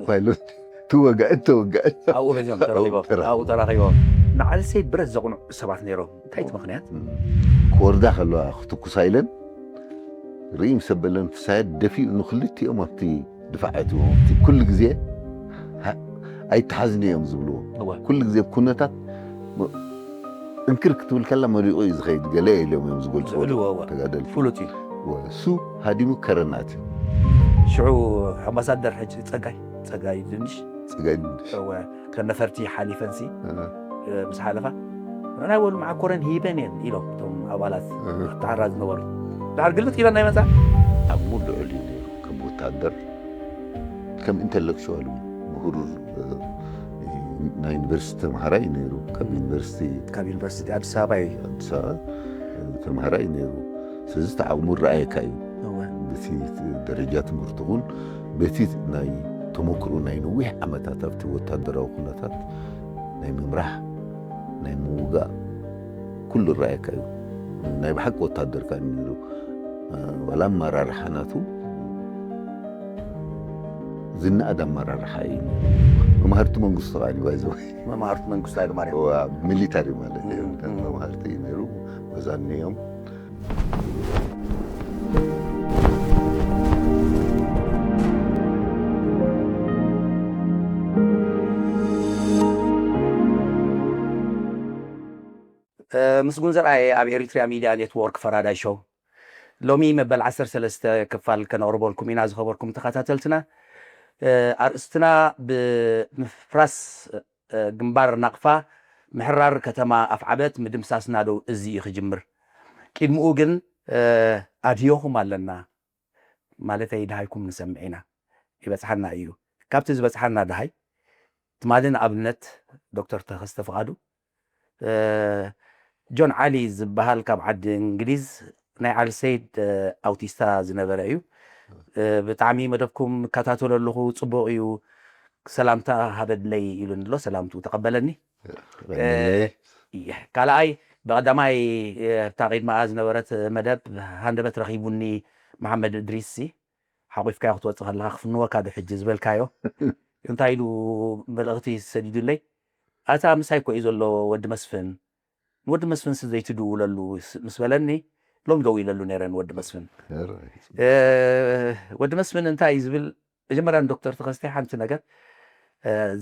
ፓይሎት ትወጋእ ተወጋእ ኣብኡ በዚኦም ተራኺቦም ተራኺቦም። ኣብኡ ተራኺቦም ንዓል ሰይድ ብረት ዘቕንዑ ሰባት ነይሮም እንታይ እቲ ምኽንያት ክወርዳ ከለዋ ክትኩሳ ኢለን ርኢ ምስ ኣበለን ፍሳየት ደፊኡ ንክልቲኦም ኣብቲ ድፋዕ ኣእትዎም ኩሉ ግዜ ኣይተሓዝኒ እዮም ዝብልዎ ኩሉ ግዜ ኩነታት እንክር ክትብል ከላ መሪቑ እዩ ዝኸይድ ገለ ኢሎም እዮም ዝገልፅዎ ዝዕልዎ እወ። ተጋደልቲ ፍሉጥ እዩ እሱ ሃዲሙ ከረናት እዩ ሽዑ ኣምባሳደር ሕጂ ፀጋይ ፀጋይ ድንሽ ፅጋይ ድንሽ እወ ከነፈርቲ ሓሊፈንሲ ምስ ሓለፋ ናይ ወሉ መዓኮረን ሂበን እየን ኢሎም እቶም ኣባላት ተዓራ ዝነበሩ ድሓር ግልብጥ ኢለን ናይ መፃ ኣብ ሙሉእ ልዕሊ ነይሩ ከም ወታደር ከም ኢንተሌክቹዋል ምሁር ናይ ዩኒቨርሲቲ ተምሃራይ ነይሩ ካብ ዩኒቨርሲቲ ካብ ዩኒቨርሲቲ ኣዲስ ኣበባ እዩ ኣዲስ ኣበባ ተምሃራይ ነይሩ ስለዚ ተዓቕሙ ረኣየካ እዩ እወ በቲ ደረጃ ትምህርቲ እውን በቲ ናይ ተመክሮ ናይ ነዊሕ ዓመታት ኣብቲ ወታደራዊ ኩነታት ናይ ምምራሕ ናይ ምውጋእ ኩሉ ረኣየካ እዩ ናይ ብሓቂ ወታደር ከዓ ነይሩ ዋላ ኣመራርሓ ናቱ ዝነኣድ ኣመራርሓ እዩ መማህርቲ መንግስቱ ከዓ ባይዘ መማህርቲ መንግስቱ ኃይለማርያም ሚሊታሪ ማለት እዩ እም፣ እም። መማህርቲ እዩ ነይሩ መዛኒ እዮም ምስጉን ዘርኣየ ኣብ ኤሪትሪያ ሚድያ ኔትዎርክ ፈራዳይ ሾው ሎሚ መበል ዓሰርተ ሰለስተ ክፋል ከነቕርበልኩም ኢና ዝኸበርኩም ተኸታተልትና ኣርእስትና ብምፍራስ ግንባር ናቕፋ ምሕራር ከተማ ኣፍዓበት ምድምሳስ ናደው እዚ እዩ ክጅምር ቅድሚኡ ግን ኣድዮኹም ኣለና ማለተይ ድሃይኩም ንሰምዕ ኢና ይበፅሓና እዩ ካብቲ ዝበፅሓና ድሃይ ትማሊ ንኣብነት ዶክተር ተኸስተ ፍቓዱ ጆን ዓሊ ዝበሃል ካብ ዓዲ እንግሊዝ ናይ ዓሊ ሰይድ ኣውቲስታ ዝነበረ እዩ ብጣዕሚ መደብኩም እከታተሎ ኣለኹ ፅቡቕ እዩ ሰላምታ ሃበድለይ ኢሉኒ ኣሎ ሰላምቱ ተቐበለኒ ካልኣይ ብቐዳማይ እታ ቂድማኣ ዝነበረት መደብ ሃንደበት ረኺቡኒ መሓመድ እድሪስ ሓቂፍካዮ ክትወፅእ ከለካ ክፍንወካ ዶ ሕጂ ዝበልካዮ እንታይ ኢሉ መልእኽቲ ሰዲዱለይ ኣታ ምሳይ ኮ እዩ ዘሎ ወዲ መስፍን ንወዲ መስፍን ስ ዘይትድውለሉ ምስ በለኒ ሎም ደው ኢለሉ ነረ ንወዲ መስፍን ወዲ መስፍን እንታይ እዩ ዝብል መጀመርያ ዶክተር ተኸስተ ሓንቲ ነገር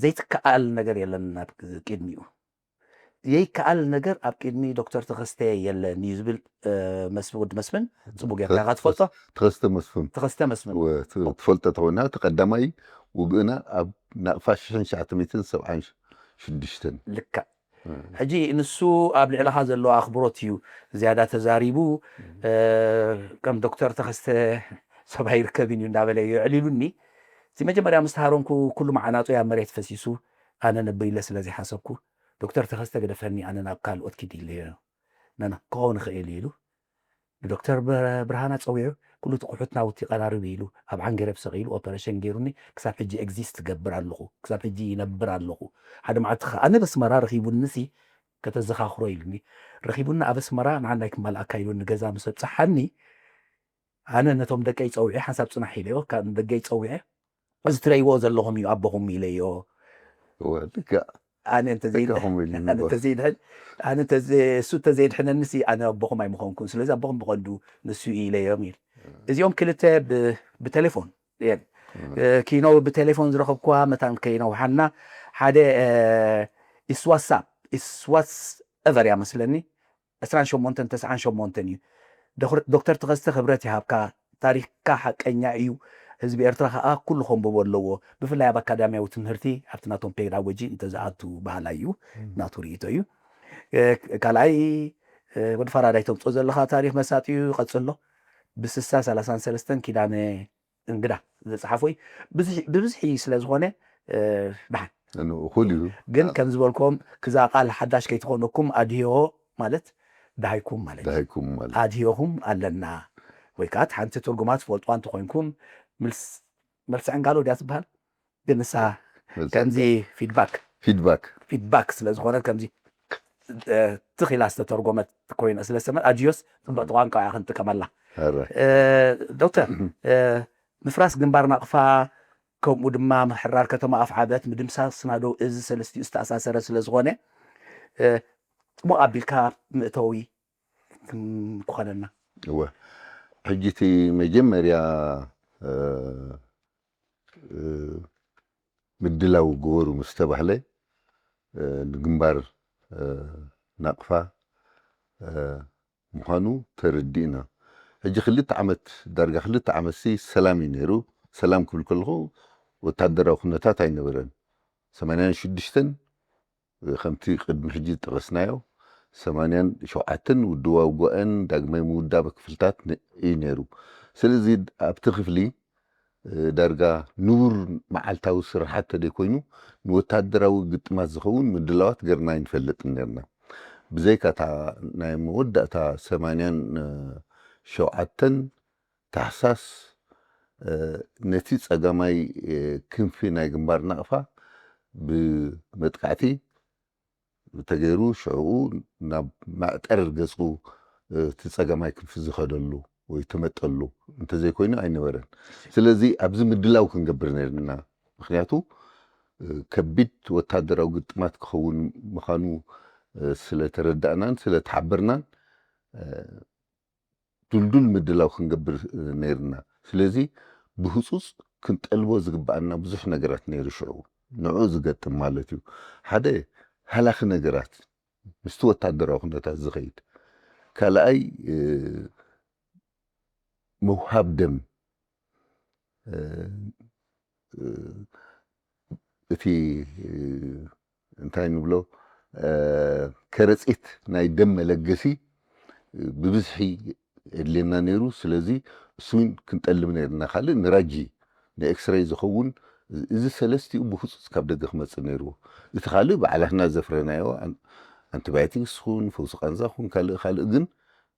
ዘይትከኣል ነገር የለን ናብ ቅድሚኡ የይከኣል ነገር ኣብ ቅድሚ ዶክተር ተኸስተ የለን እዩ ዝብል ወዲ መስፍን ፅቡቅ ጌርካ ኢኻ ትፈልጦ ተኸስተ መስፍን ተኸስተ መስፍን ትፈልጦ ተኾይና እቲ ቀዳማይ ውግእና ኣብ ናቕፋ ሽሕን ትሽዓተ ሚእትን ሰብዓን ሽዱሽተን ልክዕ ሕጂ ንሱ ኣብ ልዕልኻ ዘለዎ ኣኽብሮት እዩ ዝያዳ ተዛሪቡ ከም ዶክተር ተኸስተ ሰብኣይ ይርከብን እዩ እንዳበለ የዕሊሉኒ እቲ መጀመርያ ምስ ተሃረምኩ ኩሉ መዓናጡ ኣብ መሬት ፈሲሱ ኣነ ነብር ኢለ ስለ ዘይሓሰብኩ ዶክተር ተኸስተ ገደፈኒ ኣነ ናብ ካልኦት ኪድ ኢለዮ ነና ክኸውን ይኽእል ኢሉ ንዶክተር ብርሃና ፀዊዑ ኩሉ እቲ ቁሑት ናውቲ ቀራርብ ኢሉ ኣብ ዓንገረብ ሰቒሉ ኦፐረሽን ገይሩኒ ክሳብ ሕጂ ኤግዚስት ትገብር ኣለኹ ክሳብ ሕጂ ይነብር ኣለኹ ሓደ መዓልቲ ከዓ ኣነ በስመራ ረኺቡኒ ሲ ከተዘኻኽሮ ኢሉኒ ረኺቡኒ ኣብ ኣስመራ ንዓናይ ክማልኣካ ኢሉ ንገዛ ምስ ኣብፅሓኒ ኣነ ነቶም ደቀይ ፀዊዐ ሓንሳብ ፅናሕ ኢለዮ ካብ ደገይ ፀዊዐ እዚ ትረይዎ ዘለኹም እዩ ኣቦኹም ኢለዮ ልክዕ ኣነ እንተዘይድሕን እሱ እንተዘይድሕነኒ ኣነ ኣቦኹም ኣይምኾንኩን ስለዚ ኣቦኹም ብቐንዱ ንሱ እዩ ኢለዮም ኢል እዚኦም ክልተ ብቴሌፎን ኪኖ ብቴሌፎን ዝረኸብኩዋ መታን ከይነውሓና ሓደ ኢስዋሳፕ ኢስዋስ እቨር እያ መስለኒ ዕስራን ሸሞንተን ተስዓን ሸሞንተን እዩ ዶክተር ተኸስተ ክብረት ይሃብካ ታሪክካ ሓቀኛ እዩ ህዝቢ ኤርትራ ከዓ ኩሉ ከንብቦ ኣለዎ ብፍላይ ኣብ ኣካዳሚያዊ ትምህርቲ ኣብቲ ናቶም ፔዳጎጂ እንተዝኣቱ ባህላ እዩ ናቱ ርእቶ እዩ ካልኣይ ወዲ ፈራዳይ ተምፅኦ ዘለካ ታሪክ መሳጢ እዩ ቀፅሎ ብስሳ ሰላሳን ሰለስተን ኪዳነ እንግዳ ዝፀሓፎ እዩ ብብዝሒ ስለዝኮነ ድሓን እኩል እዩ ግን ከም ዝበልኩም ክዛ ቃል ሓዳሽ ከይትኾነኩም ኣድዮ ማለት ድሃይኩም ማለት እዩ ዳሃይኩም ማለት ኣድዮኹም ኣለና ወይ ከዓ ሓንቲ ትርጉማ ትፈልጥዋ እንተኮይንኩም መልሲ ዕንጋሎ ድያ ትበሃል ግን ንሳ ከምዚ ፊድባክ ፊድባክ ፊድባክ ስለዝኮነ ከምዚ ትኺላ ዝተተርጎመት ኮይነ ስለዝሰመ ኣድዮስ ፅብቅቲ ቋንቋ እያ ክንጥቀመላ ዶክተር ምፍራስ ግንባር ናቕፋ ከምኡ ድማ ምሕራር ከተማ ኣፍዓበት፣ ምድምሳስ ናደው እዚ ሰለስቲኡ ዝተኣሳሰረ ስለ ዝኾነ፣ እ፣ ጽቡቕ ኣቢልካ መእተዊ ክም-፣ ክኾነና። እወ። ሕጂ እቲ መጀመርያ፣ እ፣ እ፣ ምድላው ግበሩ ምስ ተባህለ፣ እ፣ ንግንባር፣ እ፣ ናቕፋ፣ እ፣ ምዃኑ ተረዲእና። ሕጂ ክልተ ዓመት፣ ዳርጋ ክልተ ዓመትሲ ሰላም እዩ ነይሩ። ሰላም ክብል ከለኹ ወታደራዊ ኩነታት ኣይነበረን። ሰማንያን ሽዱሽተን ከምቲ ቅድሚ ሕጂ ዝጠቐስናዮ፣ ሰማንያን ሸውዓተን ውድባዊ ጉባኤን ዳግማይ ምውዳብ ክፍልታት ነ-፣ እዩ ነይሩ። ስለዚ ኣብቲ ክፍሊ፣ እ፣ ዳርጋ ንቡር መዓልታዊ ስራሓት ተደይኮይኑ ንወታደራዊ ግጥማት ዝኸውን ምድላዋት ገርና ኣይንፈልጥን ነርና። ብዘይካ እታ ናይ መወዳእታ ሰማንያን ሸውዓተን ታሕሳስ፣ እ፣ ነቲ ጸጋማይ፣ እ፣ ክንፊ ናይ ግንባር ናቕፋ ብመጥቃዕቲ ተገይሩ፣ ሽዕኡ ናብ መዕጠር ገጹ፣ እ፣ እቲ ጸጋማይ ክንፊ ዝኸደሉ ወይ ተመጠሉ እንተዘይኮይኑ ኣይነበረን። ስለዚ ኣብዚ ምድላው ክንገብር ነርና። ምኽንያቱ፣ እ፣ ከቢድ ወታደራዊ ግጥማት ክኸውን ምዃኑ፣ እ፣ ስለ ተረዳእናን ስለ ተሓበርናን፣ እ፣ ድልዱል ምድላው ክንገብር፣ እ፣ ነይርና። ስለዚ ብህጹጽ ክንጠልቦ ዝግብኣና ብዙሕ ነገራት ነይሩ ሽዑ። ንዕኡ ዝገጥም ማለት እዩ። ሓደ ሃላኺ ነገራት፣ ምስቲ ወታደራዊ ኩነታት ዝኸይድ። ካልኣይ፣ እ፣ ምውሃብ ደም፣ እ፣ እ፣ እቲ፣ እ፣ እንታይ ንብሎ፣ እ፣ ከረጺት ናይ ደም መለገሲ፣ እ፣ ብብዝሒ የድልየና ነይሩ። ስለዚ እሱን ክንጠልብ ነይርና። ካልእ ንራጂ፣ ንኤክስሬይ ዝኸውን፣ እዚ ሰለስቲኡ ብህጹጽ ካብ ደገ ክመጽእ ነይርዎ። እቲ ካልእ ባዕላትና ዘፍረናዮ ኣን-፣ ኣንቲባዮቲክስ ኹን፣ ፈውሲ ቃንዛ ኹን፣ ካልእ ካልእ ግን፣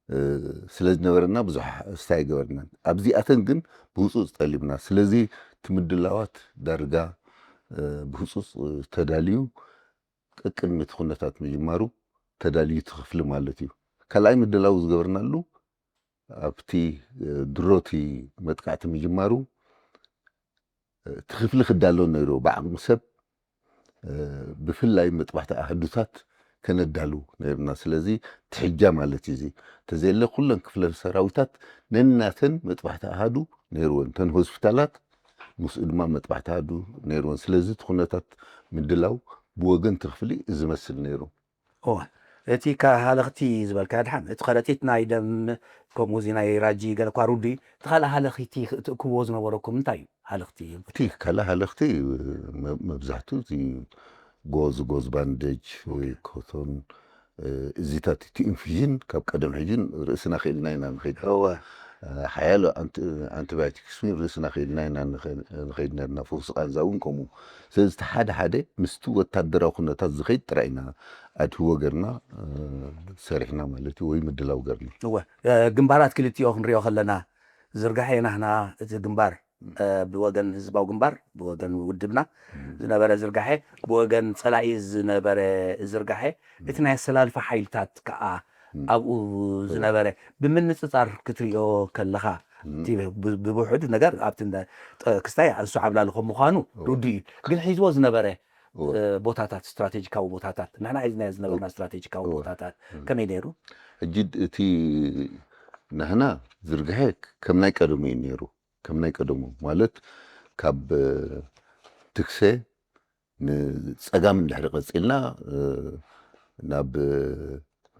እ፣ ስለ ዝነበረና ብዙሕ ኣስታ ኣይገበርናን። ኣብዚኣተን ግን ብህጹጽ ጠሊብና። ስለዚ እቲ ምድላዋት ዳርጋ፣ እ፣ ብህጹጽ፣ እ፣ ተዳልዩ፣ ቀቅድሚ እቲ ኩነታት ምጅማሩ ተዳልዩ እቲ ክፍሊ ማለት እዩ። ካልኣይ ምድላው ዝገበርናሉ ኣብቲ፣ እ፣ ድሮ እቲ መጥቃዕቲ ምጅማሩ፣ እ፣ እቲ ክፍሊ ክዳሎ ነይሩ። ብዓቕሚ ሰብ፣ እ፣ ብፍላይ መጥባሕቲ ኣሃዱታት ከነዳሉ ነይርና። ስለዚ ትሕጃ ማለት እዩ እዚ። ተዘየለ ኩለን ክፍለ ሰራዊታት ነናተን መጥባሕቲ ኣሃዱ ነይርወን። እተን ሆስፒታላት ምስኡ ድማ መጥባሕቲ ኣሃዱ ነይርወን። ስለዚ እቲ ኩነታት ምድላው ብወገን እቲ ክፍሊ እዚ መስል ነይሩ። እወ። እቲ ከ-፣ ሃለኽቲ ዝበልካዮ ድሓን፣ እቲ ከረጢት ናይ ደም፣ ከምኡ እዚ ናይ ራጂ ገለ እኳ ርዱእ እዩ። እቲ ካልእ ሃለኺቲ ክትእክብዎ ዝነበረኩም እንታይ እዩ? ሃለኽቲ። እቲ ካልእ ሃለኽቲ መ-፣ መብዛሕትኡ እቲ ጎዝ፣ ጎዝ ባንደጅ ወይ ኮቶን፣ እ፣ እዚታት እቲ ኢንፊዥን ካብ ቀደም ሕጂ ርእስና ክኢልና ኢና ንኸይድ። እወ። እ፣ ሓያሎ ኣንቲ-፣ ኣንቲባዮቲክስ እውን ርእስና ክኢልና ኢና ንኸ-፣ ንኸይድ ነርና። ፈውሲ ቃንዛ እውን ከምኡ። ስለዚ እቲ ሓደ ሓደ ምስቲ ወታደራዊ ኩነታት ዝኸይድ ጥራይ ኢና ኣድህቦ ገርና፣ እ፣ ሰሪሕና ማለት እዩ፣ ወይ ምድላው ገርና። እወ፣ እ፣ ግንባራት ክልቲኦ ክንሪኦ ከለና፣ ዝርጋሐ ናህና እቲ ግንባር፣ እ፣ ብወገን ህዝባዊ ግንባር፣ ብወገን ውድብና እም። ዝነበረ ዝርጋሐ፣ ብወገን ጸላኢ ዝነበረ ዝርጋሐ፣ እም። እቲ ናይ ኣሰላልፋ ሓይልታት ከኣ እም። ኣብኡ እወ። ዝነበረ፣ ብምንጽጻር ክትሪኦ ከለኻ፣ እም። እቲ ብ-፣ ብውሑድ ነገር ኣብቲ እንዳ-፣ ጠ-፣ ክስታይ እሱ ዓብላሊ ከም ምዃኑ እወ። ርዱእ እዩ። ግን ሒዝዎ ዝነበረ፣ እወ። እ፣ ቦታታት፣ ስትራቴጂካዊ ቦታታት፣ ንሕና ሒዝናዮ ዝነበርና እወ። ስትራቴጂካዊ እወ። ቦታታት እም። ከመይ ነይሩ? ሕጂ ድ-፣ እቲ ናህና ዝርግሐ ከም ናይ ቀደሙ እዩ ነይሩ። ከም ናይ ቀደሙ ማለት ካብ፣ እ፣ ትክሰ ንጸጋም እንድሕሪ ቀጺልና፣ እ፣ ናብ፣ እ፣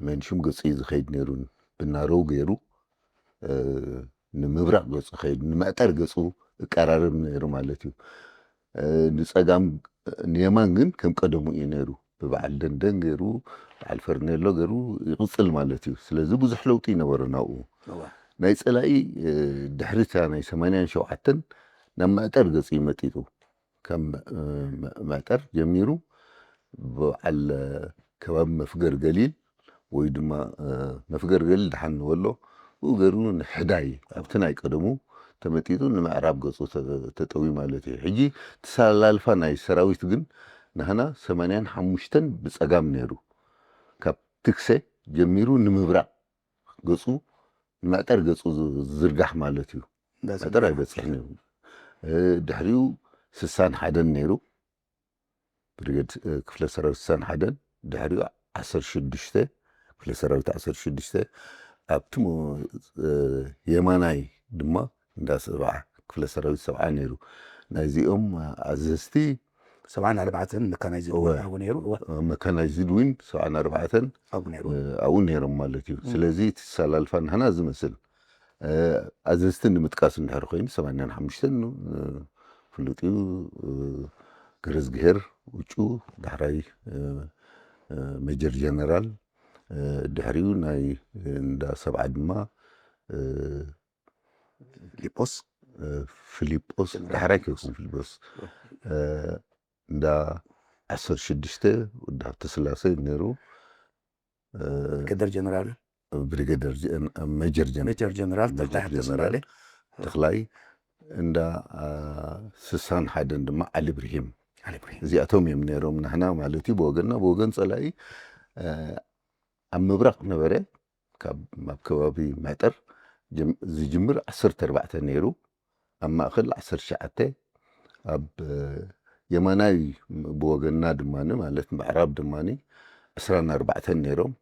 መንሹም ገጹ እዩ ዝኸይድ ነይሩ። ብናሮው ገይሩ፣ እ፣ ንምብራቕ ገጹ ኸይድ፣ ንመዕጠር ገጹ እቀራረብ ነይሩ ማለት እዩ። እ፣ ንጸጋም፣ ንየማን ግን ከም ቀደሙ እዩ ነይሩ። ብበዓል ደንደን ገይሩ፣ በዓል ፈርኔሎ ገይሩ ይቕጽል ማለት እዩ። ስለዚ ብዙሕ ለውጢ ይነበረ ናብኡ። እወ። ናይ ጸላኢ፣ እ፣ ድሕሪ እታ ናይ ሰማንያን ሸውዓተን ናብ መዕጠር ገጹ እዩ መጢጡ። ከም፣ እ፣ መ-፣ መዕጠር ጀሚሩ በዓል ከባቢ መፍገር ገሊል ወይ ድማ፣ እ፣ መፍገር ገሊል ደሓን ንበሎ፣ ብኡ ገይሩ ንሕዳይ ኣብቲ ናይ ቀደሙ ተመጢጡ ንምዕራብ ገጹ ተ-፣ ተጠዊ ማለት እዩ። ሕጂ ተሰላልፋ ናይ ሰራዊት ግን ናህና ሰማንያን ሓሙሽተን ብጸጋም ነይሩ። ካብ ትክሰ ጀሚሩ ንምብራቕ ገጹ፣ ንመዕጠር ገጹ ዝ-፣ ዝዝርጋሕ ማለት እዩ። መዕጠር ኣይበጽሕን እዩ። እ፣ ድሕሪኡ ስሳን ሓደን ነይሩ። ብርጌድ ክፍለ ሰራዊት ስሳን ሓደን፣ ድሕሪኡ ዓሰርተ ሽዱሽተ፣ ክፍለ ሰራዊት ዓሰርተ ሽዱሽተ፣ ኣብቲ የማናይ ድማ እንዳ ሰብዓ፣ ክፍለ ሰራዊት ሰብዓ ነይሩ። ናይዚኦም ኣዘዝቲ ሰብዓን ኣርባዕተን መካናይዝድ እውን መካናይዝድ እውን ሰብዓን ኣርባዕተን ኣብኡ ነይሮም ማለት እዩ። ስለዚ እቲ ኣሰላልፋ ንሕና ዝመስል ኣዘዝቲ ንምጥቃስ እንድሕር ኮይኑ ሰማንያን ሓሙሽተን ፍሉጥ እዩ። ገረዝግሄር ውጩ፣ ዳሕራይ ሜጀር ጀነራል፣ ድሕሪኡ ናይ እንዳ ሰብዓ ድማ ፊሊጶስ ፊሊጶስ ዳሕራይ ከይኩም ፊሊጶስ እንዳ ዓሰርተ ሽዱሽተ ወዲ ሃብተ ስላሴ ነይሩ። ብሪገደር ጀነራል ብሪገደር ሜጀር ጀነራል ሜጀር ጀነራል ተኽላይ ሃብተስላሴ ተኽላይ፣ እንዳ ስሳን ሓደን ድማ ዓሊ ብርሂም። ዓሊ ብርሂም እዚኣቶም እዮም ነይሮም። ናህና ማለት እዩ ብወገንና፣ ብወገን ጸላኢ ኣብ ምብራቕ ነበረ። ካብ ኣብ ከባቢ መጠር ዝጅምር ዓሰርተ ኣርባዕተ ነይሩ፣ ኣብ ማእኸል ዓሰርተ ትሽዓተ፣ ኣብ የማናይ ብወገንና ድማ ማለት ምዕራብ ድማ ዕስራን ኣርባዕተን ነይሮም።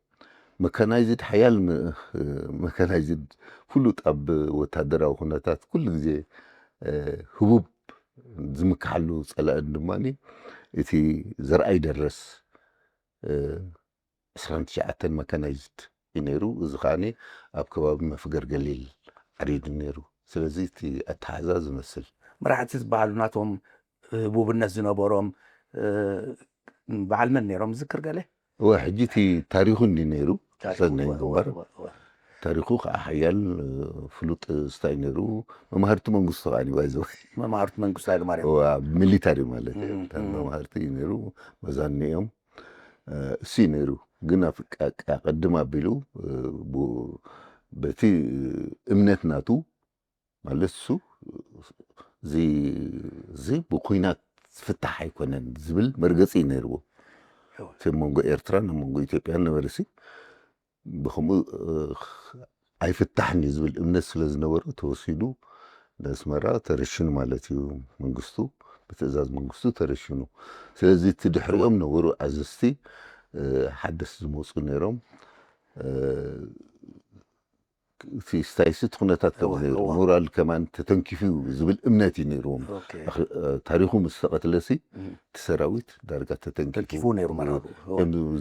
መካናይዝድ ሓያል መካናይዝድ ፍሉጥ ኣብ ወታደራዊ ኩነታት ኩሉ ግዜ ህቡብ ዝምክሓሉ ጸላእን ድማ እቲ ዘርኣይ ደረስ ዕስራን ትሽዓተን መካናይዝድ እዩ ነይሩ። እዚ ከዓኒ ኣብ ከባቢ መፍገር ገሊል ዓሪዱ ነይሩ። ስለዚ እቲ ኣተሓዛ ዝመስል መራሕቲ ዝበሃሉ ናቶም ህቡብነት ዝነበሮም በዓል መን ነይሮም ዝክር ገለ እወ ሕጂ እቲ ታሪኹ እንዲ ነይሩ ሰናይ ግንባር ታሪኹ ከዓ ሓያል ፍሉጥ ስታይ ነይሩ። መማህርቲ መንግስቱ ከዓ ባይዘ መማህርቲ መንግስቱ ኃይለማርያም ኣብ ሚሊታሪ ማለት እዩ። መማህርቲ እዩ ነይሩ። መዛኒ እዮም እሱ እዩ ነይሩ። ግን ቅድም ኣቢሉ በቲ እምነት ናቱ ማለት እሱ እዚ ብኩናት ዝፍታሕ ኣይኮነን ዝብል መርገፂ እዩ ነይርዎ። እቲ መንጎ ኤርትራን ኣብ መንጎ ኢትዮጵያን ነበረ ሲ ብከምኡ ኣይፍታሕን እዩ ዝብል እምነት ስለ ዝነበሮ ተወሲዱ ንኣስመራ ተረሽኑ ማለት እዩ። መንግስቱ ብትእዛዝ መንግስቱ ተረሽኑ። ስለዚ እቲ ድሕሪኦም ነበሩ ኣዘዝቲ ሓደስ ዝመፁ ነይሮም። እቲ ስታይስ እቲ ኩነታት ከም ነይሩ ሞራል ከማን ተተንኪፉ ዝብል እምነት እዩ ነይርዎም። ታሪኹ ምስ ተቐትለሲ እቲ ሰራዊት ዳርጋ ተተንኪፉ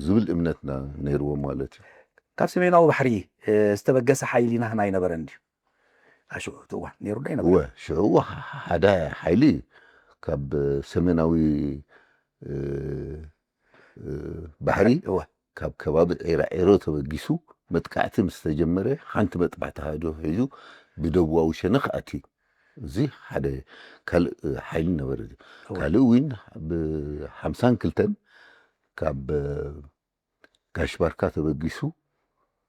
ዝብል እምነትና ነይርዎም ማለት እዩ። ካብ ሰሜናዊ ባሕሪ ዝተበገሰ ሓይሊ ናህና ኣይነበረን ድዩ? ሽዑ እቲ እዋን ነይሩ ዶ ኣይነበረን? ሽዑ ሓደ ሓይሊ ካብ ሰሜናዊ ባሕሪ ካብ ከባቢ ዒራ ዒሮ ተበጊሱ መጥቃዕቲ ምስ ተጀመረ ሓንቲ መጥባሕቲ ሃዶ ሒዙ ብደቡባዊ ሸነኽ ኣትዩ። እዚ ሓደ ካልእ ሓይሊ ነበረ። ካልእ እውን ብሓምሳን ክልተን ካብ ጋሽ ባርካ ተበጊሱ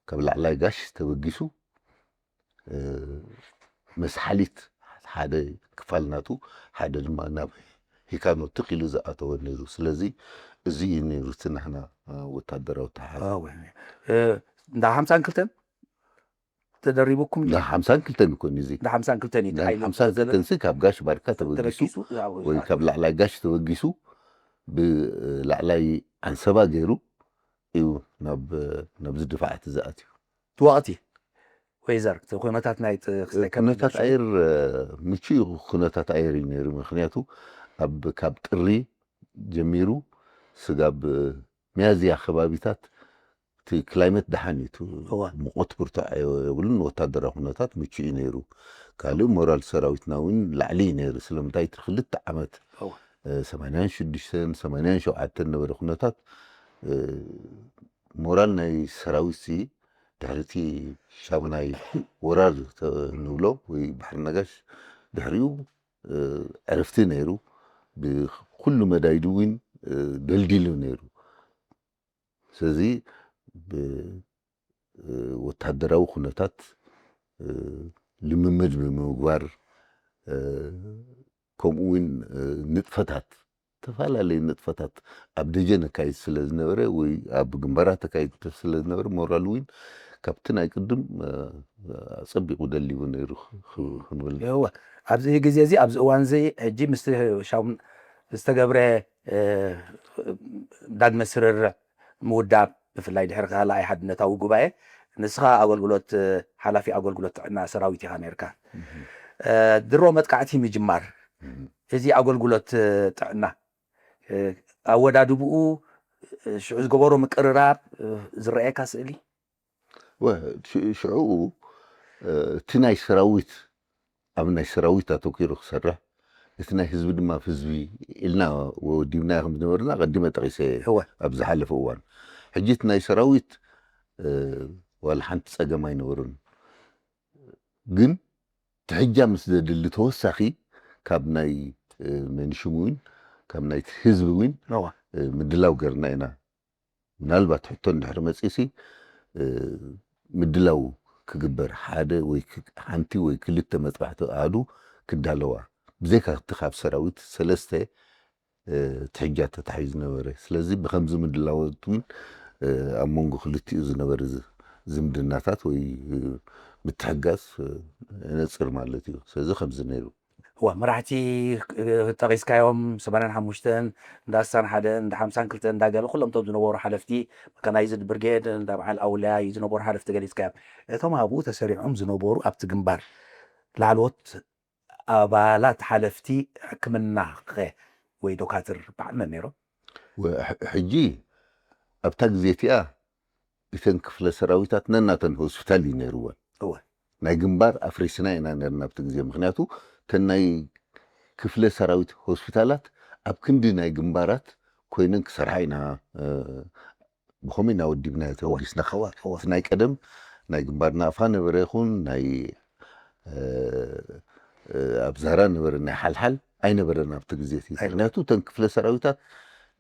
ካብ ላዕላይ ጋሽ ተበጊሱ መስሓሊት ሓደ ክፋል ናቱ ሓደ ድማ ናብ ሂካኖ ትኽ ኢሉ ዝኣተወ ነይሩ። ስለዚ እዚ እዩ ነይሩ እቲ ናህና ወታደራዊ ተሓ እንዳ ሓምሳን ክልተን ተደሪቡኩም እንዳ ሓምሳን ክልተን ይኮን እዚ እንዳ ሓምሳን ክልተን እዩ ሓይሉ ሓምሳን ክልተን ሲ ካብ ጋሽ ባርካ ተበጊሱ ወይ ካብ ላዕላይ ጋሽ ተበጊሱ ብላዕላይ ኣንሰባ ገይሩ እዩ ናብ ናብዚ ድፋዓት ዝኣትዩ። እቲ ወቕቲ ወይዘር እቲ ኩነታት ናይ ክስታይ ከመይ ኩነታት ነይሩ? ኣየር ምቹእ ኩነታት ኣየር እዩ ነይሩ። ምክንያቱ ኣብ ካብ ጥሪ ጀሚሩ ስጋብ ሚያዝያ ከባቢታት እቲ ክላይመት ደሓን እዩ። እቲ እዋ። ሙቐት ብርቱዕ የብሉን። ወታደራዊ ኩነታት ምቹእ እዩ ነይሩ። ካልእ ሞራል ሰራዊትና እውን ላዕሊ እዩ ነይሩ። ስለምንታይ እቲ ክልተ ዓመት እዋ። እ፣ ሰማንያን ሽዱሽተን ሰማንያን ሸውዓተን ነበረ ኩነታት እ፣ ሞራል ናይ ሰራዊት ሲ ድሕሪ እቲ ሻሙናይ ወራር ተ- ንብሎ ወይ ባሕሪ ነጋሽ ድሕሪኡ እ፣ ዕረፍቲ ነይሩ። ብኩሉ መዳይዱ እውን እ፣ ደልዲሉ ነይሩ። ስለዚ ብ- እ፣ ወታደራዊ ኩነታት እ፣ ልምምድ ብምግባር እ፣ ከምኡ እውን እ፣ ንጥፈታት ዝተፈላለዩ ንጥፈታት ኣብ ደጀን ኣካይድ ስለ ዝነበረ ወይ ኣብ ግንባራት ኣካይድ ስለ ዝነበረ ሞራል እውን ካብቲ ናይ ቅድም እ፣ ኣጸቢቑ ደሊቡ ነይሩ ክ- ክ- ክንብል እወ ኣብዚ ግዜ እዚ፣ ኣብዚ እዋን እዚ፣ ሕጂ ምስቲ ሻም ዝተገብረ፣ እ፣ ዳግመ ስርርዕ ምውዳብ፣ ብፍላይ ድሕሪ ካልኣይ ሓድነታዊ ጉባኤ፣ ንስኻ ኣገልግሎት፣ እ፣ ሓላፊ ኣገልግሎት ጥዕና ሰራዊት ኢኻ ነርካ። እ፣ ድሮ መጥቃዕቲ ምጅማር፣ እዚ ኣገልግሎት፣ እ፣ ጥዕና፣ እ፣ ኣወዳድብኡ፣ እ፣ ሽዑ ዝገበሮ ምቅርራብ፣ እ፣ ዝረኣየካ ስእሊ? ወ-፣ ሽ-፣ ሽዑ፣ እ፣ እቲ ናይ ሰራዊት፣ ኣብ ናይ ሰራዊት ኣተኪሩ ክሰርሕ፣ እቲ ናይ ህዝቢ ድማ ኣብ ህዝቢ ኢልና ወዲብናዮ ከም ዝነበርና ቀዲመ ጠቒሰ እየ እወ። ኣብ ዝሓለፈ እዋን። ሕጂ እቲ ናይ ሰራዊት፣ እ፣ ዋላ ሓንቲ ጸገም ኣይነበሮን። ግን ትሕጃ ምስ ዘድሊ ተወሳኺ ካብ ናይ፣ እ፣ መንሽም እውን፣ ካብ ናይ ህዝቢ እውን፣ እወ። እ፣ ምድላው ገርና ኢና። ምናልባት ሕቶ እንድሕር መጺሲ፣ እ፣ ምድላው ክግበር፣ ሓደ ወይ ክ-፣ ሓንቲ ወይ ክልተ መጥባሕቲ ኣሃዱ ክዳለዋ። ብዘይካ እቲ ካብ ሰራዊት ሰለስተ፣ እ፣ ትሕጃ ተታሒዙ ነበረ። ስለዚ ብኸምዚ ምድላዋት እውን፣ እ፣ ኣብ መንጎ ክልቲኡ ዝነበረ ዝ-፣ ዝምድናታት ወይ፣ እ፣ ምትሕጋዝ፣ እ፣ የነጽር ማለት እዩ። ስለዚ ከምዚ ነይሩ። እዋ፣ መራሕቲ፣ እ፣ ጠቒስካዮም፣ ሰማንያን ሓሙሽተን፣ እንዳ ስሳን ሓደን፣ እንዳ ሓምሳን ክልተን እንዳገለ ኩሎም እቶም ዝነበሩ ሓለፍቲ፣ መካናይዝድ ብርጌድ፣ እንዳ በዓል ኣውልያ ዝነበሩ ሓለፍቲ ገሊጽካዮም። እቶም ኣብኡ ተሰሪዖም ዝነበሩ ኣብቲ ግንባር ላዕለዎት ኣባላት ሓለፍቲ ሕክምና ኸ ወይ ዶካትር በዓል መን ነይሮም? ወ-፣ ሕ-፣ ሕጂ ኣብታ ግዜ እቲኣ እተን ክፍለ ሰራዊታት ነናተን ሆስፒታል እዩ ነይርወን። እወ። ናይ ግንባር ኣፍሪስና ኢና ነርና ኣብቲ ግዜ። ምኽንያቱ እተን ናይ ክፍለ ሰራዊት ሆስፒታላት ኣብ ክንዲ ናይ ግንባራት ኮይነን ክሰርሓ ኢና፣ እ፣ ብኸመይ እናወዲብናዮ ተወጊስና። እወ፣ እወ። እቲ ናይ ቀደም ናይ ግንባር ናቕፋ ነበረ ይኹን ናይ፣ እ፣ እ፣ ኣብ ዛራ ነበረ ናይ ሓልሓል ኣይነበረን ኣብቲ ግዜ እቲ። ኣይነበረን። ምኽንያቱ እተን ክፍለ ሰራዊታት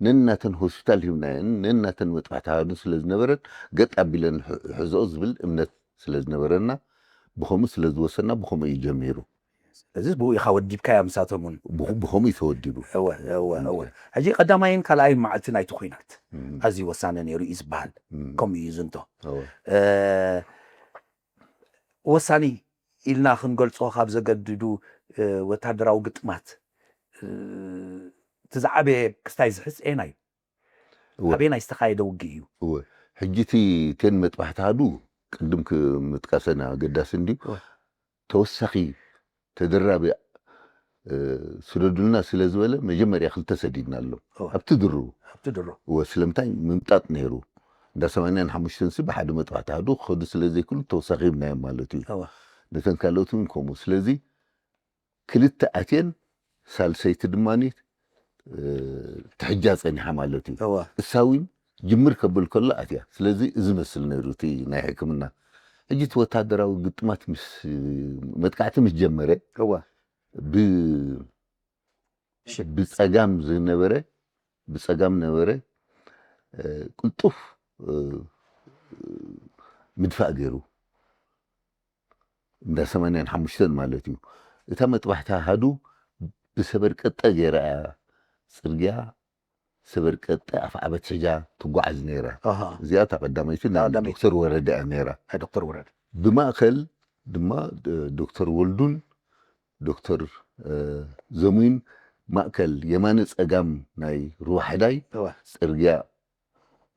ነናተን ሆስፒታል ሂብናየን፣ ነናተን መጥባሕቲ ሃዱን ስለ ዝነበረን ገጥ ኣቢለን ሕ-፣ ሕዝኦ ዝብል እምነት ስለ ዝነበረና ብኸምኡ ስለ ዝወሰና ብኸምኡ እዩ ጀሚሩ። እዚ ብኡ ኢኻ ወዲብካያ ምሳቶም እውን? ብኹ-፣ ብኸምኡ እዩ ተወዲቡ። እወ፣ እወ፣ እወ። ሕጂ ቀዳማይን ካልኣይን መዓልቲ ናይቲ ኲናት እም። ኣዝዩ ወሳኒ ነይሩ እዩ ዝበሃል። እም። ከምኡ እዩ ዝንቶ። እወ። እ፣ ወሳኒ ኢልና ክንገልጾ ካብ ዘገድዱ፣ እ፣ ወታደራዊ ግጥማት፣ እ፣ እቲ ዝዓበየ ክስታይ ዝሕዝ ኣየናይ እዩ? እወ። ኣበየናይ ዝተኻየደ ውግእ እዩ? እወ። ሕጂ እቲ እተን መጥባሕቲ ሃዱ ቅድም ክ-፣ ምጥቃሰን ኣገዳሲ እንድዩ። እወ። ተወሳኺ ተደራቢ፣ እ፣ ስደዱልና ስለ ዝበለ መጀመርያ ክልተ ሰዲድና ኣሎ። እወ። ኣብቲ ድሮ። ኣብቲ ድሮ። እወ፣ ስለምንታይ ምምጣጥ ነይሩ። እንዳ ሰማንያን ሓሙሽተን ሲ ብሓደ መጥባሕቲ ሃዱ ክኸዱ ስለ ዘይክሉ ተወሳኺ ሂብናዮም ማለት እዩ። እወ። ነተን ካልኦት እውን ከምኡ። ስለዚ ክልተ ኣትየን ሳልሰይቲ ድማ፣ እ፣ ትሕጃ ጸኒሓ ማለት እዩ። እወ። እሳ እውን ጅምር ከብል ከሎ ኣትያ። ስለዚ እዚ መስል ነይሩ እቲ ናይ ሕክምና። ሕጂ እቲ ወታደራዊ ግጥማት ምስ፣ መጥቃዕቲ ምስ ጀመረ እወ። ብ-፣ እሺ። ብጸጋም ዝነበረ፣ ብጸጋም ነበረ፣ እ፣ ቅልጡፍ፣ እ፣ ምድፋእ ገይሩ። እንዳ ሰማንያን ሓሙሽተን ማለት እዩ። እታ መጥባሕቲ ኣሃዱ ብሰበር ቀጠ ገይራ እያ ጽርግያ ሰበር ቀጠ ኣፍዓበት ሒዛ ትጓዓዝ ነይራ። ኣሃ። እዚኣ እታ ቀዳመይቲ ናይ ቀዳመይቲ። ዶክተር ወረደ እያ ነይራ። ናይ ዶክተር ወረደ። ብማእከል ድማ፣ እ፣ ዶክተር ወልዱን ዶክተር፣ እ፣ ዘሙይን ማእከል የማነ ጸጋም ናይ ሩዋሕዳይ እወ። ጽርግያ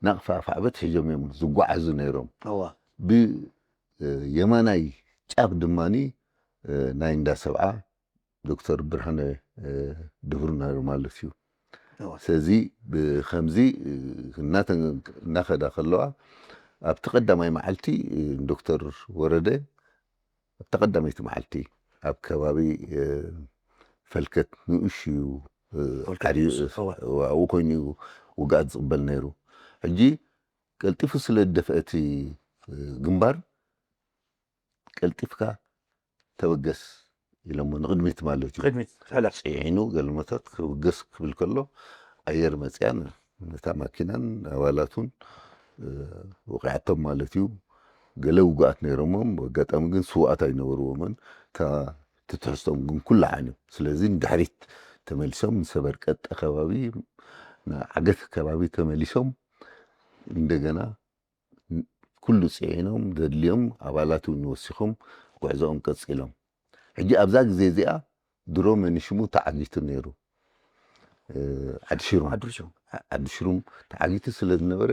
ናቕፋ ኣፍዓበት ሒዞም እዮም ዝጓዓዙ ነይሮም። እወ። ብ-፣ እ፣ የማናይ ጫፍ ድማኒ፣ እ፣ ናይ እንዳ ሰብዓ ዶክተር ብርሃነ፣ እ፣ ድሁር ነይሩ ማለት እዩ። እወ። ስለዚ ብኸምዚ፣ እ፣ እናተ-፣ እናኸዳ ከለዋ ኣብቲ ቀዳማይ መዓልቲ፣ እ፣ ዶክተር ወረደ ኣብታ ቀዳመይቲ መዓልቲ ኣብ ከባቢ፣ እ፣ ፈልከት ንኡሽ እዩ፣ እ፣ ፈልከት ዓርዩ፣ ንኡሽ፣ እወ። እወ፣ ኣብኡ ኮይኑ እዩ ውግኣት ዝቕበል ነይሩ። ሕጂ ቀልጢፉ ስለ ዝደፍአ እቲ፣ እ፣ ግንባር ቀልጢፍካ ተበገስ ኢሎሞ ንቕድሚት ማለት እዩ። ቅድሚት ሕለፍ። ጽዒኑ ገልመታት ክብገስ ክብል ከሎ ኣየር መጽያን ነታ ማኪናን ኣባላቱን፣ እ፣ ወቂዓቶም ማለት እዩ። ገለ ውጉኣት ነይሮሞም፣ ኣጋጣሚ ግን ስውኣት ኣይነበርዎምን። እታ ትትሕዝቶም ግን ኩላ ዓይኖም። ስለዚ ንድሕሪት ተመሊሶም ንሰበር ቀጠ ከባቢ፣ ንዓገት ከባቢ ተመሊሶም እንደገና ኩሉ ጽዒኖም ዘድልዮም ኣባላት እውን ወሲኾም ጉዕዞኦም ቀጺሎም። ሕጂ ኣብዛ ግዜ እዚኣ ድሮ መኒሽሙ ተዓጊቱ ነይሩ። ዓዲ ሽሩም ዓዲ ሽሩም ተዓጊቱ ስለ ዝነበረ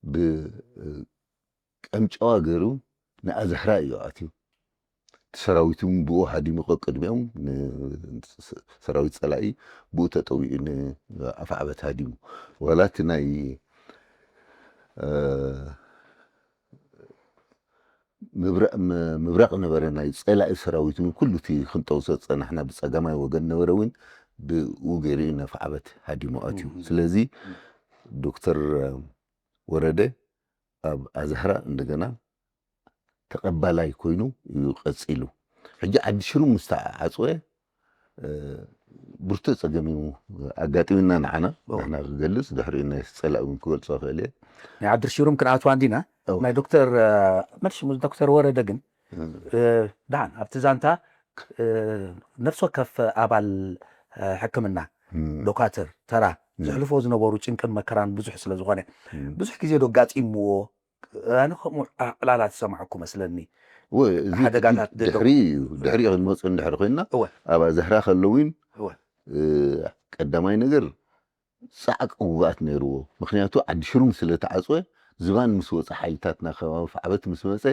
ብቀምጫዋ ገይሩ ንኣዛህራ እዩ ኣትዩ። ሰራዊት እውን ብኡ ሃዲሙ ቀቅድሚኦም ሰራዊት ፀላኢ ብኡ ተጠዊኡ ንኣፍዓበት ሃዲሙ። ዋላ እቲ ናይ ምብራቕ ነበረ ናይ ፀላኢ ሰራዊት እውን ኩሉ እቲ ክንጠውሶ ዝፀናሕና ብፀጋማይ ወገን ነበረ እውን ብኡ ገይሩ እዩ ነፍዓበት ሃዲሙ ኣትዩ። ስለዚ ዶክተር ወረደ ኣብ ኣዛህራ እንደገና ተቐባላይ ኮይኑ እዩ ቀፂሉ። ሕጂ ዓዲ ሽሩም ምስ ተዓፅወ ብርቱዕ ፀገም እዩ ኣጋጢምና ንዓና። ንሕና ክገልፅ ድሕሪኡ ናይ ፀላኢ እውን ክገልፆ ክእል እየ። ናይ ዓዲ ሽሩም ክንኣትዋ እንዲና ናይ ዶክተር መን ሽሙ ዶክተር ወረደ ግን ደሓን ኣብቲ ዛንታ ነፍሲ ወከፍ ኣባል ሕክምና ዶካትር ተራ ዘሕልፎ ዝነበሩ ጭንቅን መከራን ብዙሕ ስለ ዝኾነ ብዙሕ ግዜ ዶ ኣጋጢምዎ ኣነ ከምኡ ዕላላት ዝሰማዕኩ መስለኒ። ሓደጋታት ድሕሪ እዩ ድሕሪ ክንመፁ እንድሕር ኮይና ኣብ ኣዛህራ ከለዊን ቀዳማይ ነገር ፃዕቂ ውግኣት ነይርዎ። ምክንያቱ ዓዲ ሽሩም ስለ ተዓፅወ ዝባን ምስ ወፀ ሓይልታትና ከባቢ ፍዓበት ምስ መፀ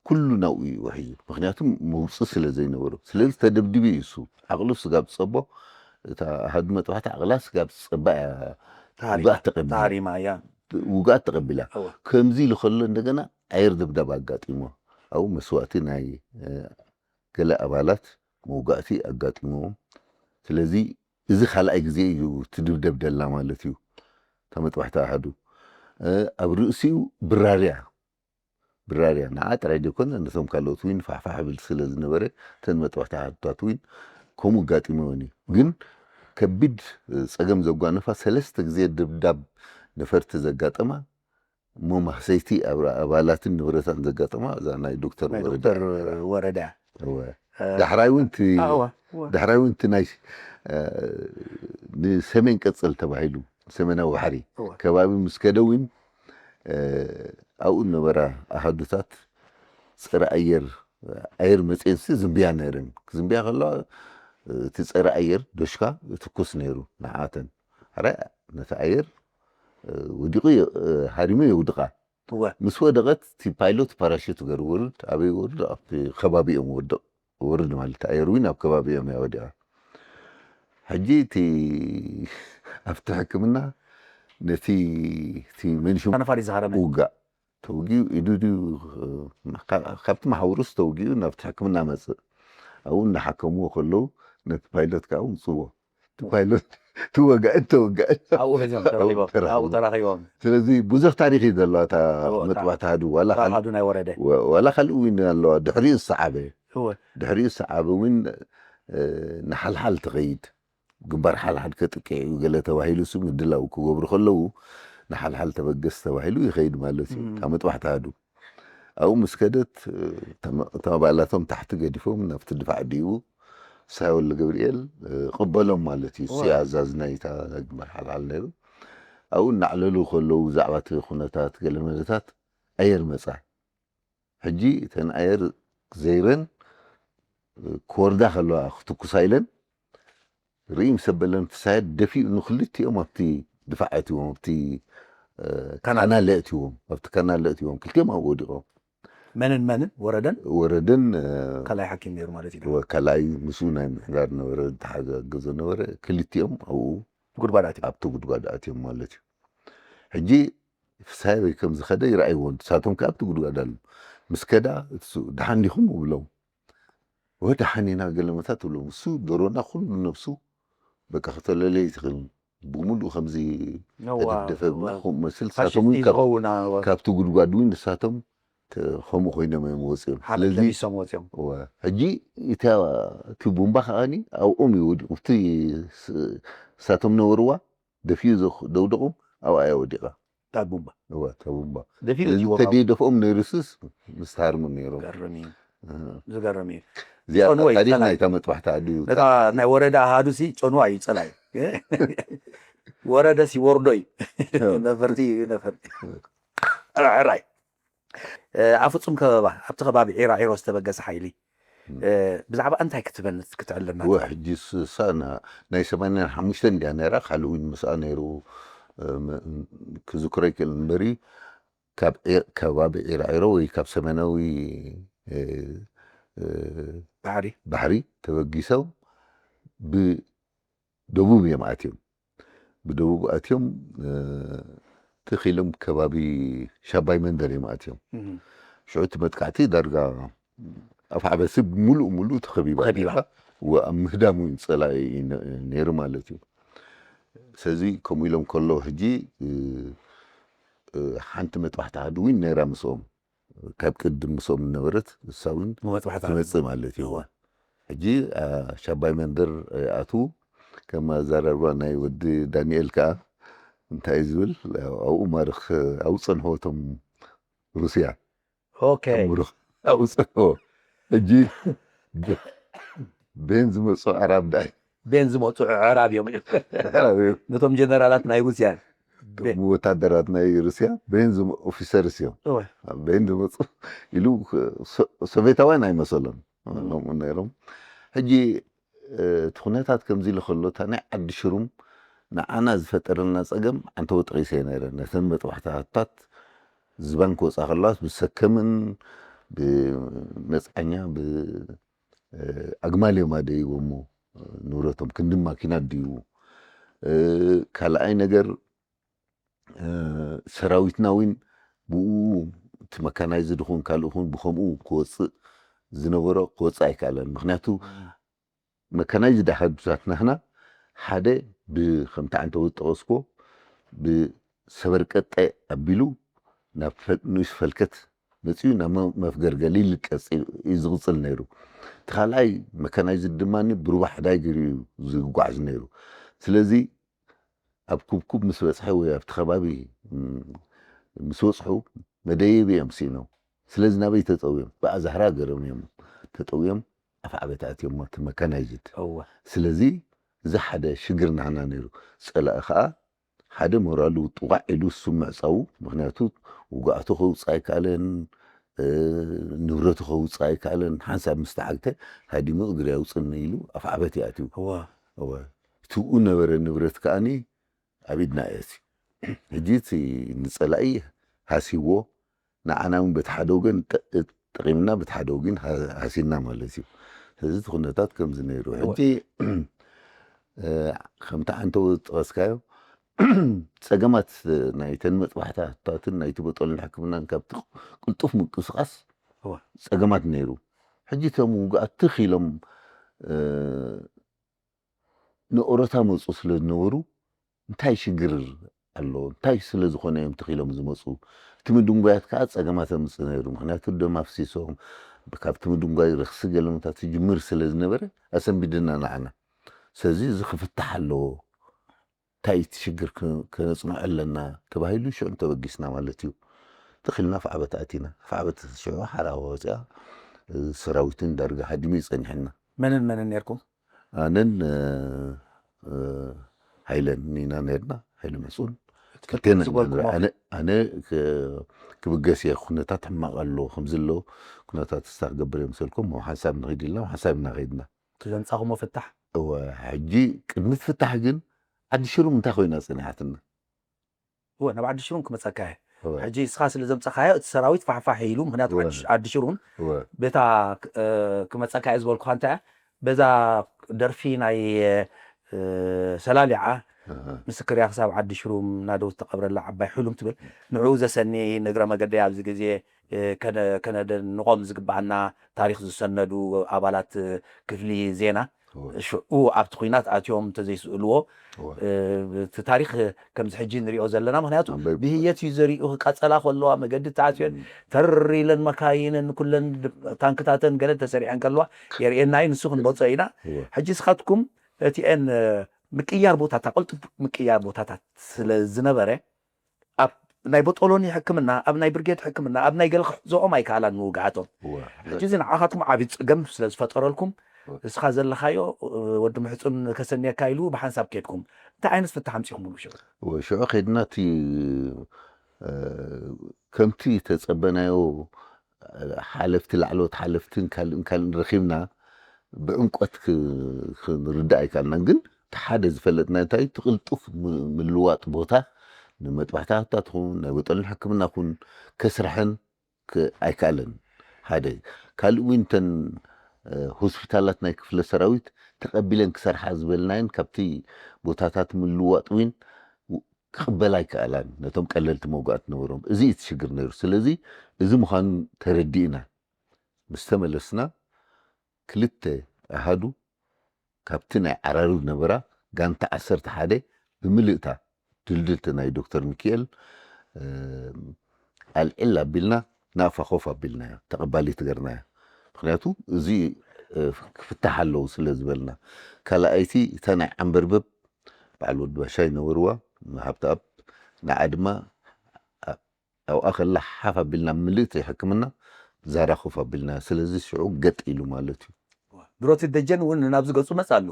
ኩሉ ናብኡ እዩ ውሒዙ። ምክንያቱ መውፅኢ ስለ ዘይነበሮ ስለዚ ተደብዲቡ እዩ እሱ። ዓቕሉ ስጋብ ዝፀቦ እታ ኣሃዱ መጥባሕቲ ዓቕላ ስጋብ ዝፀባ እያ ውግኣት ተቐቢላ። ውግኣት ተቐቢላ። ከምዚ ኢሉ ከሎ እንደገና ኣየር ደብዳብ ኣጋጢሞ ኣብኡ መስዋእቲ ናይ ገለ ኣባላት መውጋእቲ ኣጋጢምዎም። ስለዚ እዚ ካልኣይ ግዜ እዩ ትድብደብ ደላ ማለት እዩ። እታ መጥባሕቲ ኣሃዱ ኣብ ርእሲኡ ብራርያ ብራርያ ንዓ ጥራይ ዘይኮነ ነቶም ካልኦት እውን ፋሕፋሕ ብል ስለ ዝነበረ እተን መጥባሕቲ ኣሃዱታት እውን ከምኡ ኣጋጢመወን እዩ። ግን ከቢድ ፀገም ዘጓነፋ ሰለስተ ግዜ ድብዳብ ነፈርቲ ዘጋጠማ እሞ ማህሰይቲ ኣባላትን ንብረታን ዘጋጠማ እዛ ናይ ዶክተር ወረዳ ወረዳ ዳሕራይ እውን ዳሕራይ እውን እቲ ናይ ንሰሜን ቀፅል ተባሂሉ ሰሜናዊ ባሕሪ ከባቢ ምስ ከደ እውን ኣብኡ ነበራ ኣሃዱታት ፀረ ኣየር ኣየር መፅኤንሲ ዝንብያ ነይረን። ክዝንብያ ከለዋ እቲ ፀረ ኣየር ዶሽካ ትኩስ ነይሩ ንዓተን። ሕራይ ነቲ ኣየር ወዲቑ ሃሪሙ የውድቓ። ምስ ወደቐት እቲ ፓይሎት ፓራሹት ገሩ ውርድ ኣበይ ወርድ ኣብቲ ከባቢኦም ወድቕ። ውርድ ማለት ኣየር ዊን ኣብ ከባቢኦም እያ ወዲቓ። ሕጂ እቲ ኣብቲ ሕክምና ነቲ እቲ መንሽም ነፋሪት ዝሃረመ ውጋእ ተውጊኡ ኢዱ ድዩ ካብቲ ማሕውሩስ ተውጊኡ ናብቲ ሕክምና መፅእ ኣብኡ እናሓከምዎ ከለዉ ነቲ ፓይሎት ከዓ ውፅዎ እቲ ፓይሎት ትወጋእን ተወጋእን ኣብኡ ሒዞም ተረኺቦም ኣብኡ ተራኺቦም ስለዚ ብዙሕ ታሪክ እዩ ዘለዋ እታ መጥባሕቲ ኣሃዱ ዋላ ካል- ኣሃዱ ናይ ወረደ ወ- ዋላ ካልእ እውን ኣለዋ ድሕሪኡ ዝሰዓበ እወ ድሕሪኡ ዝሰዓበ እውን እ፣ ንሓልሓል ትኸይድ ግንባር ሓልሓል ከጥቅዕ እዩ ገለ ተባሂሉ ሱ ምድላው ክገብሩ ከለዉ ንሓልሓል ተበገስ ተባሂሉ ይኸይድ ማለት እዩ እታ መጥባሕቲ ኣሃዱ ኣብኡ ምስ ከደት እቶም ኣባላቶም ታሕቲ ገዲፎም ናብቲ ድፋዕ ድይቡ ሳይ ወልደ ገብርኤል ቅበሎም ማለት እዩ። እሱ ኣዛዚ ናይታ ግንባር ሓልሓል ነይሩ። ኣብኡ እናዕለሉ ከለዉ ብዛዕባ እቲ ኩነታት ገለ መለታት ኣየር መፃ። ሕጂ እተን ኣየር ዘይረን ክወርዳ ከለዋ ክትኩሳ ኢለን ርኢ ምስ ኣበለን ፍሳየት ደፊኡ ንክልቲኦም ኣብቲ ድፋዕ ኣእትዎም ኣብቲ ካናል ኣእትዎም ኣብቲ ካናል ኣእትዎም ክልቲኦም ኣብኡ ወዲቖም መንን መንን ወረደን ወረደን ካልኣይ ሓኪም ነይሩ ማለት እዩ ወ- ካልኣይ ምስኡ ናይ ምሕዳር ነበረ ዝተሓጋገዞ ነበረ ክልቲኦም ኣብኡ ጉድጓድ ኣትዮም ኣብቲ ጉድጓድ ኣትዮም ማለት እዩ ሕጂ ፍሳይ ወይ ከም ዝኸደ ይረኣይዎ ንሳቶም ከ ኣብቲ ጉድጓድ ኣሉ ምስ ከዳ እሱ ደሓን ዲኹም እብሎም ወደሓን ኢና ገለመታት እብሎም እሱ ደሮና ኩሉ ነብሱ በቃ ከተለለይ ትኽእል ብምሉእ ከምዚ ተደደፈ ብና ከምኡ መስል ንሳቶም እውን ካብ- ዝኸውን ዋ- ካብቲ ጉድጓድ እውን ንሳቶም ተ- ከምኡ ኮይኖም እዮም ወፂኦም ሓፍ ስለዚ ለቢሶም ወፂኦም እወ፣ ሕጂ እታ እቲ ቡምባ ከዓኒ ኣብኦም እዩ ወዲቑ እቲ ስ- ንሳቶም ነበርዋ ደፊኡ ዘኽ- ደውደቑም ኣብኣ እያ ወዲቓ እታ ቡምባ እወ እታ ቡምባ ደፊኡ ስለዚ እትወርዖም። ተደይ ደፍኦም ነይሩስስ ምስ ተሃርሙ ነይሮም ዝገርም እዩ ዝገርም እዩ እዚኣ ጨንወይ ታሪክ ጸላይ። ናይታ መጥባሕቲ ዓዲ እዩ ነታ ናይ ወረዳ ኣሃዱ ሲ ጨንዋ እዩ ጸላይ ወረደ ሲ ወርዶ እዩ ነፈርቲ እዩ ነፈርቲ ሕራይ ኣብ ፍጹም ከበባ ኣብቲ ከባቢ ዒራ ዒሮ ዝተበገሰ ሓይሊ እ፣ ብዛዕባ እንታይ ክትበን ክትዕልና ወ ሕጂ ስሳ ናይ ሰማንያን ሓሙሽተን እንዲያ ነይራ። ካልእ እውን ምስኣ ነይሩ። እ፣ ም- ክዝክሮ ይክእል እምበሪ ካብ ኤ- ከባቢ ዒራዒሮ ወይ ካብ ሰሜናዊ እ፣ እ፣ ባሕሪ ባሕሪ ተበጊሶም ብደቡብ እዮም ኣትዮም። ብደቡብ ኣትዮም እ፣ ትኽ ኢሎም ከባቢ ሻባይ መንደር እዮም ኣትዮም። እም፣ ሽዑ እቲ መጥቃዕቲ ዳርጋ ኣፍዓበሲ ሙሉእ ሙሉእ ተኸቢባ ተኸቢባ። ነይራ። ወ- ኣብ ምህዳም እውን ጸላኢ ነ- ነይሩ ማለት እዩ። ስለዚ ከምኡ ኢሎም ከለዉ ሕጂ እ፣ እ፣ ሓንቲ መጥባሕቲ ዓዲ እውን ነይራ ምስኦም፣ ካብ ቅድም ምስኦም ዝነበረት እሳ እውን መጥባሕቲ ትመጽእ ማለት እዩ። ሕጂ አ፣ ሻባይ መንደር ይኣትዉ። ከም ኣዘራርባ ናይ ወዲ ዳንኤል ከዓ እንታይ እዩ ዝብል፣ ኣብኡ ማርኽ ኣብኡ ጸንሕዎ እቶም ሩስያ ኦኬ ምሩኽ ኣብኡ ጸንሕዎ። ሕጂ ቤን ዝመፁ ኣዕራብ ዳይ ቤን ዝመፁ ኣዕራብ እዮም። ነቶም ጀነራላት ናይ ሩስያ ወታደራት ናይ ሩስያ ቤን ዝመ- ኦፊሰርስ እዮም። እወ። ቤን ዝመፁ ኢሉ ሶ- ሶቬታውያን ኣይመሰሎም ነይሮም። ሕጂ እቲ ኩነታት ከምዚ ኢሉ ከሎ እታ ናይ ዓዲ ሽሩም ንዓና ዝፈጠረልና ፀገም ዓንተቦ ጠቒሰ ነይረ። ነተን መጥባሕትታት ዝባን ክወፃ ከለዋስ ብሰከምን ብመፅዓኛ ብኣግማል እዮም ኣደይዎ እሞ ንብረቶም ክንዲ ማኪና ድዩ። ካልኣይ ነገር ሰራዊትና እውን ብኡ እቲ መካናይዝድ ኹን ካልእ ኹን ብኸምኡ ክወፅእ ዝነበሮ ክወፅእ ኣይከኣለን። ምክንያቱ መካናይዝድ ኣሃዱታት ናህና ሓደ ብከምቲ ዓንተቦ ዝጠቐስኮ ብሰበር ቀጠ ኣቢሉ ናብ ፈ- ንኡስ ፈልከት መፂኡ ናብ መ- መፍገርገሊ ይልቀፅ እዩ ዝቕፅል ነይሩ። እቲ ካልኣይ መካናይዝድ ድማ ብሩባ ሓዳይ ገይሩ እዩ ዝጓዓዝ ነይሩ። ስለዚ ኣብ ኩብኩብ ምስ በፅሐ ወይ ኣብቲ ከባቢ ም- ምስ በፅሑ መደየቢ እዮም ስኢኖም። ስለዚ ናበይ ተጠውዮም? ብኣዛህራ ገሮም እዮም ተጠውዮም ኣፍዓበት ኣትዮም እቲ መካናይዝድ። እወ ስለዚ እዚ ሓደ ሽግር ናህና ነይሩ። ፀላኢ ከዓ ሓደ ሞራሉ ጥቋዕ ኢሉ እሱ ምዕፃዉ፣ ምክንያቱ ውግኣቱ ከውፅእ ኣይከኣለን፣ እ፣ ንብረቱ ከውፅእ ኣይከኣለን። ሓንሳብ ምስ ተዓግተ ሃዲሙ እግሪ ኣውፅኒ ኢሉ ኣፍዓበት ይኣትዩ። እወ እወ። እቲ ብኡ ነበረ ንብረት ከኣኒ ኣብ ኢድና እዩ ኣትዩ። ሕጂ እቲ ንፀላኢ ሃሲዎ ንዓና እውን በቲ ሓደ ወገን ጠ- ጠቂምና በቲ ሓደ ወገን ሃ- ሃሲና ማለት እዩ። ስለዚ እቲ ኩነታት ከምዚ ነይሩ። ሕጂ እ፣ ከምቲ ዓንተቦ ዝጠቐስካዮ ፀገማት ናይተን መጥባሕታትን ናይቲ ቦጦልን ሕክምናን ካብቲ ቅልጡፍ ምንቅስቃስ እወ። ፀገማት ነይሩ። ሕጂ እቶም ውግኣት ትኽ ኢሎም እ፣ ንኦሮታ መፁ ስለ ዝነበሩ እንታይ ሽግር ኣሎ እንታይ ስለ ዝኾነ እዮም ትኽ ኢሎም ዝመፁ? እቲ ምድንጓያት ከዓ ፀገማት ኣምፅእ ነይሩ። ምክንያቱ ደም ኣፍሲሶም ካብቲ ምድንጓይ ረክሲ ገለመታት ትጅምር ስለ ዝነበረ ኣሰንቢድና ንዓና። ስለዚ እዚ ክፍታሕ ኣለዎ። እንታይ እቲ ሽግር ክ- ከነፅንዖ ኣለና ተባሂሉ ሽዑ ተበጊስና ማለት እዩ። ትኽልና ኣፍዓበት ኣቲና ኣፍዓበት ሽዑ ሓራ ወፂኣ ሰራዊትን ዳርጋ ሃዲሙ ይፀኒሕና። መንን መንን ነርኩም? ኣነን እ፣ እ፣ ሃይለን ኢና ነርና። ሃይለ መስኡን እቲ ክልቴና ኢና ዝበልኩሞ- ነርና። ኣነ ኣነ ክ- ክብገስ እየ። ኩነታት ሕማቕ ኣሎ ከምዚ ኣሎ ኩነታት ስታ ክገብር እየ መሰልኩም ሓንሳብ ንኸይድ ኢልና ሓንሳብ ኢና ከይድና። እቲ ዘምፃኹሞ ፍታሕ እወ ሕጂ ቅድሚ ፍታሕ ግን ዓዲ ሽሩም እንታይ ኮይና ፀኒሓትና? እወ ናብ ዓዲ ሽሩም ክመፀካ እየ። እወ ሕጂ እስኻ ስለ ዘምፀኻዮ እቲ ሰራዊት ፋሕፋሕ ኢሉ ምክንያቱ እወ ዓዲ- ዓዲ ሽሩም እወ ቤታ ክ- እ፣ ክመፀካ እየ ዝበልኩኻ እንታይ እያ በዛ ደርፊ ናይ እ፣ ሰላሊዓ ኣሃ። ምስክር እያ ክሳብ ዓዲ ሽሩም ናደው ዝተቐብረላ ዓባይ ሕሉም ትብል ንዕኡ ዘሰኒ ንግረ መገደይ ኣብዚ ግዜ እ፣ ከነ- ከነደንቖም ዝግባኣና ታሪክ ዝሰነዱ ኣባላት እ፣ ክፍሊ ዜና እወ ሽዑ ኣብቲ ኩናት ኣትዮም እንተዘይስእልዎ እወ እ፣ እቲ ታሪክ ከምዚ ሕጂ ንሪኦ ዘለና ምክንያቱ ኣንበብ- ብህየት እዩ ዘሪኡ ክቃፀላ ከለዋ መገዲ ተኣትዮን እም፣ ተር ኢለን መካይነን ኩለን ድ- ታንክታተን ገለ ተሰሪዐን ከለዋ የርእየና እዩ ንሱ ክንመፆ ኢና እወ ሕጂ ስኻትኩም እቲአን እ፣ ምቅያር ቦታታት ቅልጡፍ ምቅያር ቦታታት ስለ ዝነበረ ኣብ ናይ ቦጦሎኒ ሕክምና ኣብ ናይ ብርጌድ ሕክምና ኣብ ናይ ገለ ክሕዝኦም ኣይከኣላን ምውግኣቶም እወ ሕጂ እዚ ንዓኻትኩም ዓብዪ ፀገም ስለ ዝፈጠረልኩም እወ። እስኻ ዘለኻዮ እ፣ ወዲ ምሕፁን ከሰንየካ ኢሉ ብሓንሳብ ከድኩም እንታይ ዓይነት ፍታሕ ኣምፂኹምሉ ሽዑ? እወ ሽዑ ከይድና እቲ እ፣ ከምቲ ተፀበናዮ ሓለፍቲ ላዕለዎት ሓለፍትን ካልእን ካልእን ረኺብና ብዕምቆት ክ- ክንርዳእ ኣይከኣልናን። ግን እቲ ሓደ ዝፈለጥና እንታይ፣ እቲ ቅልጡፍ ም- ምልዋጥ ቦታ ንመጥባሕትታት ይኹን ናይ ወጠልን ሕክምና ይኹን ከስርሐን ክ- ኣይከኣለን። ሓደ ካልእ እውን እተን እ፣ ሆስፒታላት ናይ ክፍለ ሰራዊት ተቐቢለን ክሰርሓ ዝበልናየን ካብቲ ቦታታት ምልዋጥ እውን ክቕበላ ኣይከኣላን፣ ነቶም ቀለልቲ መውጋእት ነበሮም። እዚ እዩ እቲ ሽግር ነይሩ። ስለዚ እዚ ምዃኑ ተረዲእና ምስ ተመለስና ክልተ ኣሃዱ ካብቲ ናይ ዓራሩ ነበራ ጋንታ ዓሰርተ ሓደ ብምልእታ ድልድልቲ ናይ ዶክተር ሚኪኤል ኣልዕል ኣቢልና ናቕፋ ኮፍ ኣቢልናዮ፣ ተቐባሊት ገርናዮ። ምክንያቱ እዚ ክፍታሕ ኣለዉ ስለ ዝበልና። ካልኣይቲ እታ ናይ ዓንበርበብ በዓል ወዲ ባሻ ይነበርዋ፣ ሃብተኣብ ንዓ ድማ ኣብኣ ከላ ሓፍ ኣቢልና ምልእቲ ሕክምና ዛራ ኮፍ ኣቢልና። ስለዚ ሽዑ ገጥ ኢሉ ማለት እዩ። ድሮቲ ደጀን እውን ናብዚ ገፁ መፅ ኣሎ።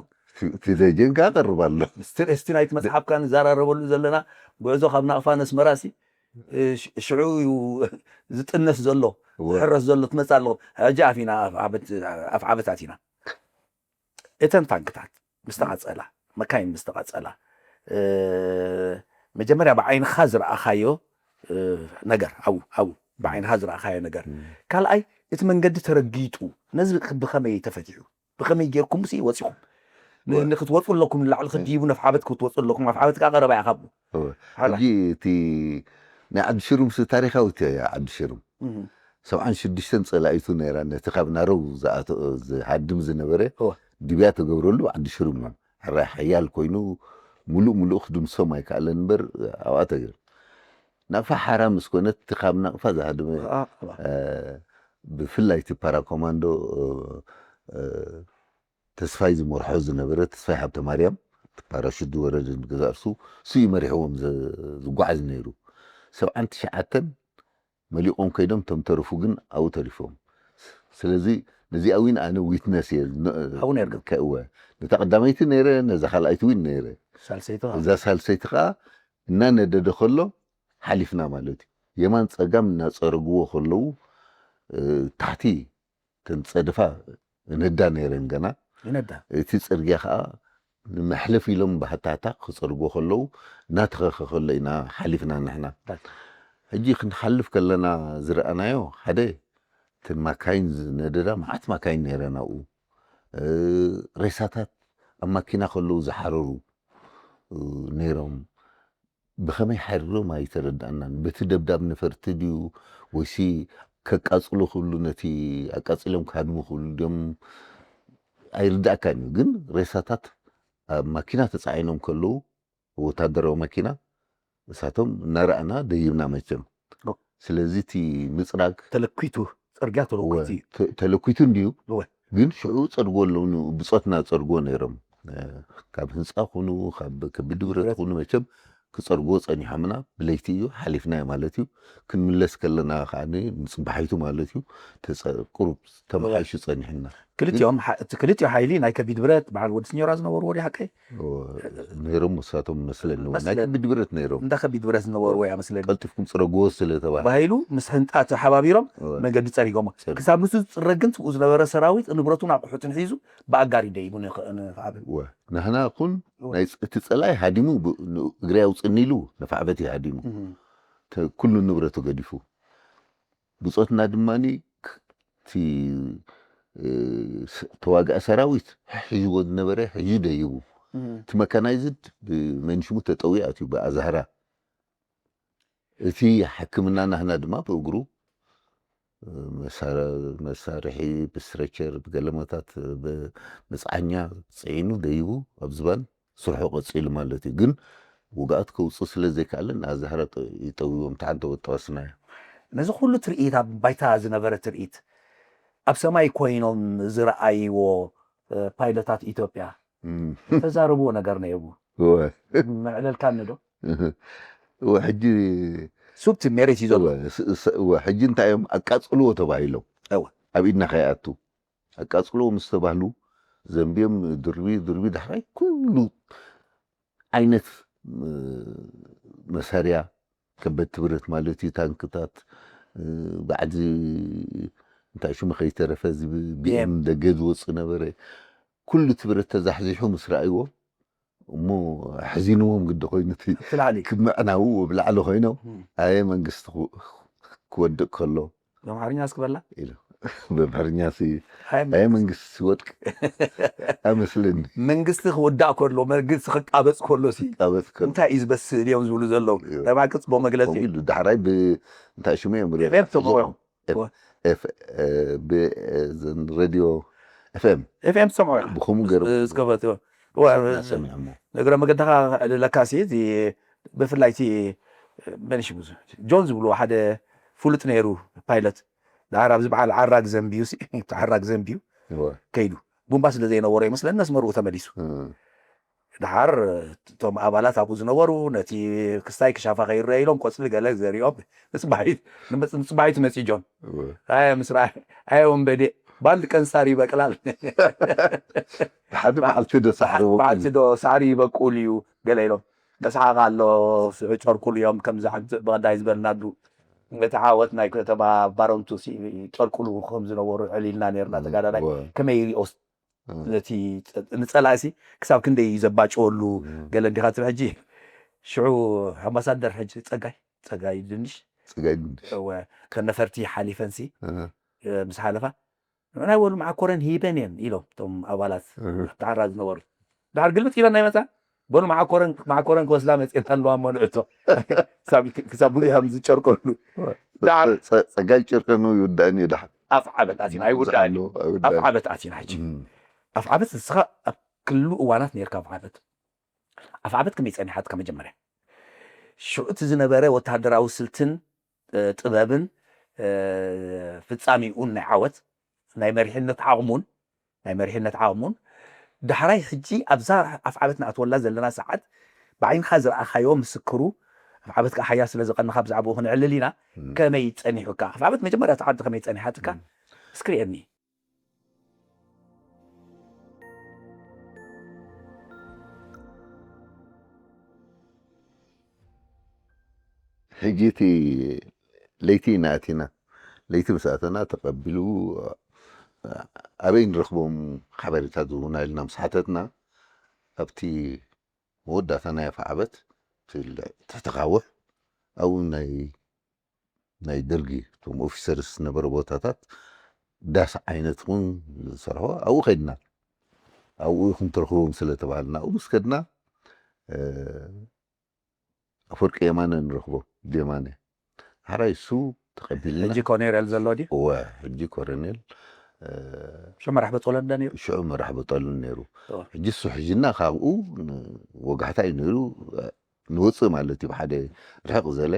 እቲ ደጀን ከዓ ቀርብ ኣሎ። እስቲ ናይቲ መፅሓፍካ ንዘራረበሉ ዘለና ጉዕዞ ካብ ናቕፋ ነስመራ ሲ ሽዑ እዩ ዝጥነስ ዘሎ ዝሕረስ ዘሎ ትመፅእ ኣለኹ። ሕጂ ኣፍ ኢና ኣፍ ዓበታት ኢና። እተን ታንክታት ምስ ተቓፀላ፣ መካይን ምስ ተቓፀላ፣ መጀመርያ ብዓይንኻ ዝረኣኻዮ ነገር ኣብኡ ኣብኡ ብዓይንኻ ዝረኣኻዮ ነገር፣ ካልኣይ እቲ መንገዲ ተረጊጡ ነዚ ብኸመይ ተፈቲሑ? ብኸመይ ጌርኩም ሲ ወፂኹም ንክትወፁ ኣለኩም ንላዕሊ ክድይቡ ነፍሓበት ክትወፁ ኣለኩም። ኣፍሓበት ከዓ ቀረባ እያ ካብኡ። ሕጂ እቲ ናይ ዓዲ ሽሩም ሲ ታሪካዊት እያ። ዓዲ ሽሩም ሰብዓን ሽዱሽተን ፀላኢቱ ነይራ። ነቲ ካብ ናረው ዝሃድም ዝነበረ ድብያ ተገብረሉ ዓዲ ሽሩም እዩ። ሕራይ ሓያል ኮይኑ ሙሉእ ሙሉእ ክድምሶም ኣይከኣለን እምበር ኣብኣ ተገይሩ። ናቕፋ ሓራ ምስ ኮነት እቲ ካብ ናቕፋ ዝሃደመ ብፍላይ እቲ ፓራኮማንዶ ተስፋይ ዝመርሖ ዝነበረ ተስፋይ ሃብተ ማርያም ፓራሹት ዝወረደ ገዛ እርሱ እሱ እዩ መሪሕዎም ዝጓዓዝ ነይሩ። ሰብዓን ትሽዓተን መሊቖም ከይዶም እቶም ተረፉ ግን ኣብኡ ተሪፎም። ስለዚ ነዚኣ እውን ኣነ ዊትነስ እየ። ኣብኡ ነርካ? እወ፣ ነታ ቀዳመይቲ ነይረ፣ ነዛ ካልኣይቲ እውን ነይረ። ሳልሰይቲ እዛ ሳልሰይቲ ከዓ እናነደደ ከሎ ሓሊፍና ማለት እዩ። የማን ፀጋም እናፀረግዎ ከለዉ ታሕቲ ተንፀድፋ ነዳ ነይረን ገና። ይነዳ። እቲ ፅርግያ ከዓ ንመሕለፍ ኢሎም ባህታታ ክፅርጎ ከለዉ እናተኸኸ ከሎ ኢና ሓሊፍና ንሕና። ሕጂ ክንሓልፍ ከለና ዝረኣናዮ ሓደ እተን ማካይን ዝነደዳ መዓት ማካይን ነይረን ኣብኡ። ሬሳታት ኣብ ማኪና ከለዉ ዝሓረሩ ነይሮም። ብኸመይ ሓሪሮም ኣይተረዳእናን። በቲ ደብዳብ ነፈርቲ ድዩ ወይሲ ከቃፅሉ ክብሉ ነቲ ኣቃፂሎም ክሃድሙ ክብሉ ድዮም ኣይርዳእካን እዩ። ግን ሬሳታት ኣብ ማኪና ተፃዒኖም ከለዉ ወታደራዊ ማኪና እሳቶም እናረኣና ደይብና መቸም። ስለዚ እቲ ምፅራግ ተለኪቱ ፅርግያ ተለኩቲ ተለኪቱ እንድዩ። ግን ሽዑ ፀርጎ ኣለዉ ብፆትና ፀርጎ ነይሮም። ካብ ህንፃ ኩኑ ካብ ከቢድ ንብረት ኩኑ መቸም ክፀርጎ ፀኒሖምና ብለይቲ እዩ ሓሊፍናዮ ማለት እዩ። ክንምለስ ከለና ከዓ ንፅባሒቱ ማለት እዩ ቁሩብ ተመሓይሹ ፀኒሕና። ክልቲኦም እቲ ክልቲኦ ሓይሊ ናይ ከቢድ ብረት በዓል ወዲ ስኞራ ዝነበሩ ወዲ ሓቀይ ነይሮም። ንሳቶም መስለኒ ናይ ከቢድ ብረት ነይሮም። እንዳ ከቢድ ብረት ዝነበሩ ወይ ኣመስለኒ። ቀልጢፍኩም ፅረግዎ ስለተባሂሉ ምስ ህንጣ ተሓባቢሮም መገዲ ፀሪጎሞ። ክሳብ ንሱ ዝፅረግ ግን ትብኡ ዝነበረ ሰራዊት ንብረቱን ኣቑሑትን ሒዙ ብኣጋር ይደይቡ ንኽኣብ ንሕና ኩን ናይ እቲ ፀላይ ሃዲሙ እግሪ ኣውፅኒ ኢሉ ንፋዕበት እዩ ሃዲሙ። ኩሉ ንብረቱ ገዲፉ ብፆትና ድማ እቲ ተዋጋኢ ሰራዊት ሒዝዎ ዝነበረ ሒዙ ደይቡ። እቲ መካናይዝድ ብመንሽሙ ተጠዊያ ኣትዩ ብኣዛህራ። እቲ ሕክምና ናህና ድማ ብእግሩ መሳርሒ ብስትረቸር ብገለመታት ብመፅዓኛ ፅዒኑ ደይቡ ኣብ ዝባን ስርሑ ቀፂሉ ማለት እዩ። ግን ውግኣት ከውፅእ ስለ ዘይከኣለን ኣዛህራ ይጠውዎም ተሓንተ ወጠወስናዮ። ነዚ ኩሉ ትርኢት ኣብ ባይታ ዝነበረ ትርኢት ኣብ ሰማይ ኮይኖም ዝረኣይዎ ፓይለታት ኢትዮጵያ ተዛረብዎ ነገር ነይሩ። መዕለልካኒ ዶ? እወ ሕጂ ሱብቲ ሜሬት እዩ ዘሎ። እወ ሕጂ እንታይ እዮም ኣቃፅልዎ ተባሂሎም ኣብ ኢድና ከይኣቱ ኣቃፅልዎ ምስ ተባህሉ ዘንብዮም ድርቢ ድርቢ ዳሕራይ ኩሉ ዓይነት መሳርያ ከበድቲ ብረት ማለት እዩ ታንክታት ባዕዲ እንታይ ሽሙ ከይተረፈ እዚ ብኤም ደገ ዝወፅእ ነበረ። ኩሉ እቲ ብረት ተዛሕዚሑ ምስ ረኣይዎ እሞ ሕዚንዎም ግዲ ኮይኑ እቲ እቲ ላዕሊ ክምዕናው ብላዕሊ ኮይኖም እም። ኣየ መንግስቲ ክወድቅ ከሎ ኣምሓርኛ እስክበላ ኢሉ ብኣምሓርኛ ሲ ኣየ ኣየ መንግስቲ ክወድቅ ኣይመስለኒ። መንግስቲ ክውዳእ ከሎ መንግስቲ ክቃበፅ ከሎ ሲ ቃበፅ ከሎ እንታይ እዩ ዝበስል እዮም ዝብሉ ዘለዉ እዩ። ናይ ብሓቂ ፅቡቅ መግለፂ ከምኡ እዩ። ኢሉ ዳሕራይ ብ እንታይ ሽሙ እዮም ሪኦም ኤፍኤም ተመወ ኤፍ- ኤፍ- እ፣ ብ- እ፣ ዘን ሬድዮ ኤፍኤም ኤፍኤም ትሰምዖ ኢኻ ብኸምኡ ገይሮም እስከፈት እናሰሚዖሞ። እግረ መገድኻ ክዕልለካ ሲ እቲ ብፍላይ እቲ መን ሽሙ ጆን ዝብልዎ ሓደ ፍሉጥ ነይሩ ፓይለት ድሓር ኣብዚ በዓል ዓራግ ዘንብዩ ሲ ዓራግ ዘንብዩ እወ። ከይዱ ቡምባ ስለ ዘይነበሮ ይመስለኒ ነስመርኡ ተመሊሱ እ። ድሓር እቶም ኣባላት ኣብኡ ዝነበሩ ነቲ ክስታይ ክሻፋ ከይረአ ኢሎም ቆፅሊ ገለ ዘሪኦም ንፅባሒት ንመፅ- ንፅባሒት መፂ ጆን እወ። ኣየ ምስ ረኣ ኣየ ወንበዴ በአንድ ቀን ሳር ይበቅላል ሓደ መዓልቲ ዶ ሳዕሪ በዓልቲ ዶ ሳዕሪ ይበቁል እዩ ገለ ኢሎም ተሰሓቃ ኣሎ ጨርቁሉ እዮም ከምዚ ሓንቲ ብቐዳይ ዝበልና ዱ እቲ ዓወት ናይ ከተማ ባረንቱ ሲ- ጨርቁሉ ከም ዝነበሩ ዕሊልና ነርና ተጋዳላይ እወ። ከመይ ይሪኦስ ነቲ ንፀላእሲ ክሳብ ክንደይ እዩ ዘባጭወሉ ገለ እንዲኻ ትብል ሕጂ ሽዑ ኣምባሳደር ሕጂ ፀጋይ ፀጋይ ድንሽ ፀጋይ ድንሽ እወ ከነፈርቲ ሓሊፈንሲ ምስ ሓለፋ ንዕናይ በሉ መዓኮረን ሂበን እየን ኢሎም እቶም ኣባላት ተሓራ ዝነበሩ ድሓር ግልብጥ ኢለን ናይ መፃ በሉ መዓኮረን መዓኮረን ክወስዳ መፅኤን ኣለዋ እሞ ንዕቶ ክሳብ ብዙ ከም ዝጨርቀሉ ዳር ፀጋይ ጨርቀኑ ይውዳእን እዩ ድሓር ኣፍ ዓበት ኣቲና ኣይውዳእን እዩ ኣፍ ዓበት ኣቲና ሕጂ ኣፍ ዓበት ንስኻ ኣብ ክሉ እዋናት ነርካ ኣፍ ዓበት ኣፍ ዓበት ከመይ ፀኒሓትካ መጀመርያ ሽዑ እቲ ዝነበረ ወተሃደራዊ ስልትን ጥበብን ፍፃሚኡን ናይ ዓወት ናይ መሪሕነት ዓቕሙን ናይ መሪሕነት ዓቕሙን ዳሕራይ ሕጂ ኣብዛ ኣፍዓበት ንኣትወላ ዘለና ሰዓት ብዓይንኻ ዝረኣኻዮ ምስክሩ ኣፍዓበት ከዓ ሓያል ስለ ዝቐንኻ ብዛዕባኡ ክንዕልል ኢና ከመይ ፀኒሑካ ኣፍዓበት መጀመርያ ተዓዲ ከመይ ፀኒሓትካ እስክሪኤኒ ሕጂ እቲ ለይቲ ኢና ኣቲና ለይቲ ምስ ኣተና ተቐቢሉ ኣበይ ንረኽቦም ሓበሬታት ዝህቡና ኢልና ምስ ሓተትና ኣብቲ መወዳእታ ናይ ኣፍዓበት ትሕቲ ካውሕ ኣብኡ ናይ ናይ ደርጊ እቶም ኦፊሰርስ ዝነበረ ቦታታት ዳስ ዓይነት እውን ዝሰርሖ ኣብኡ ከድና ኣብኡ ኢኹም ትረኽቦም ስለ ተባሃልና ኣብኡ ምስ ከድና ኣፈወርቂ የማነ ንረኽቦ ጀማነ ሓራይ እሱ ተቐቢልና ሕጂ ኮኔሬል ዘሎ ድዩ? እወ ሕጂ ኮረኔል ሽዑ መራሕ በጦለን ዶ ነይሩ? ሽዑ መራሕ በጦለን ነይሩ። ሕጂ እሱ ሕጅና ካብኡ ወጋሕታ እዩ ነይሩ ንወፅእ ማለት እዩ ብሓደ ርሕቕ ዘለ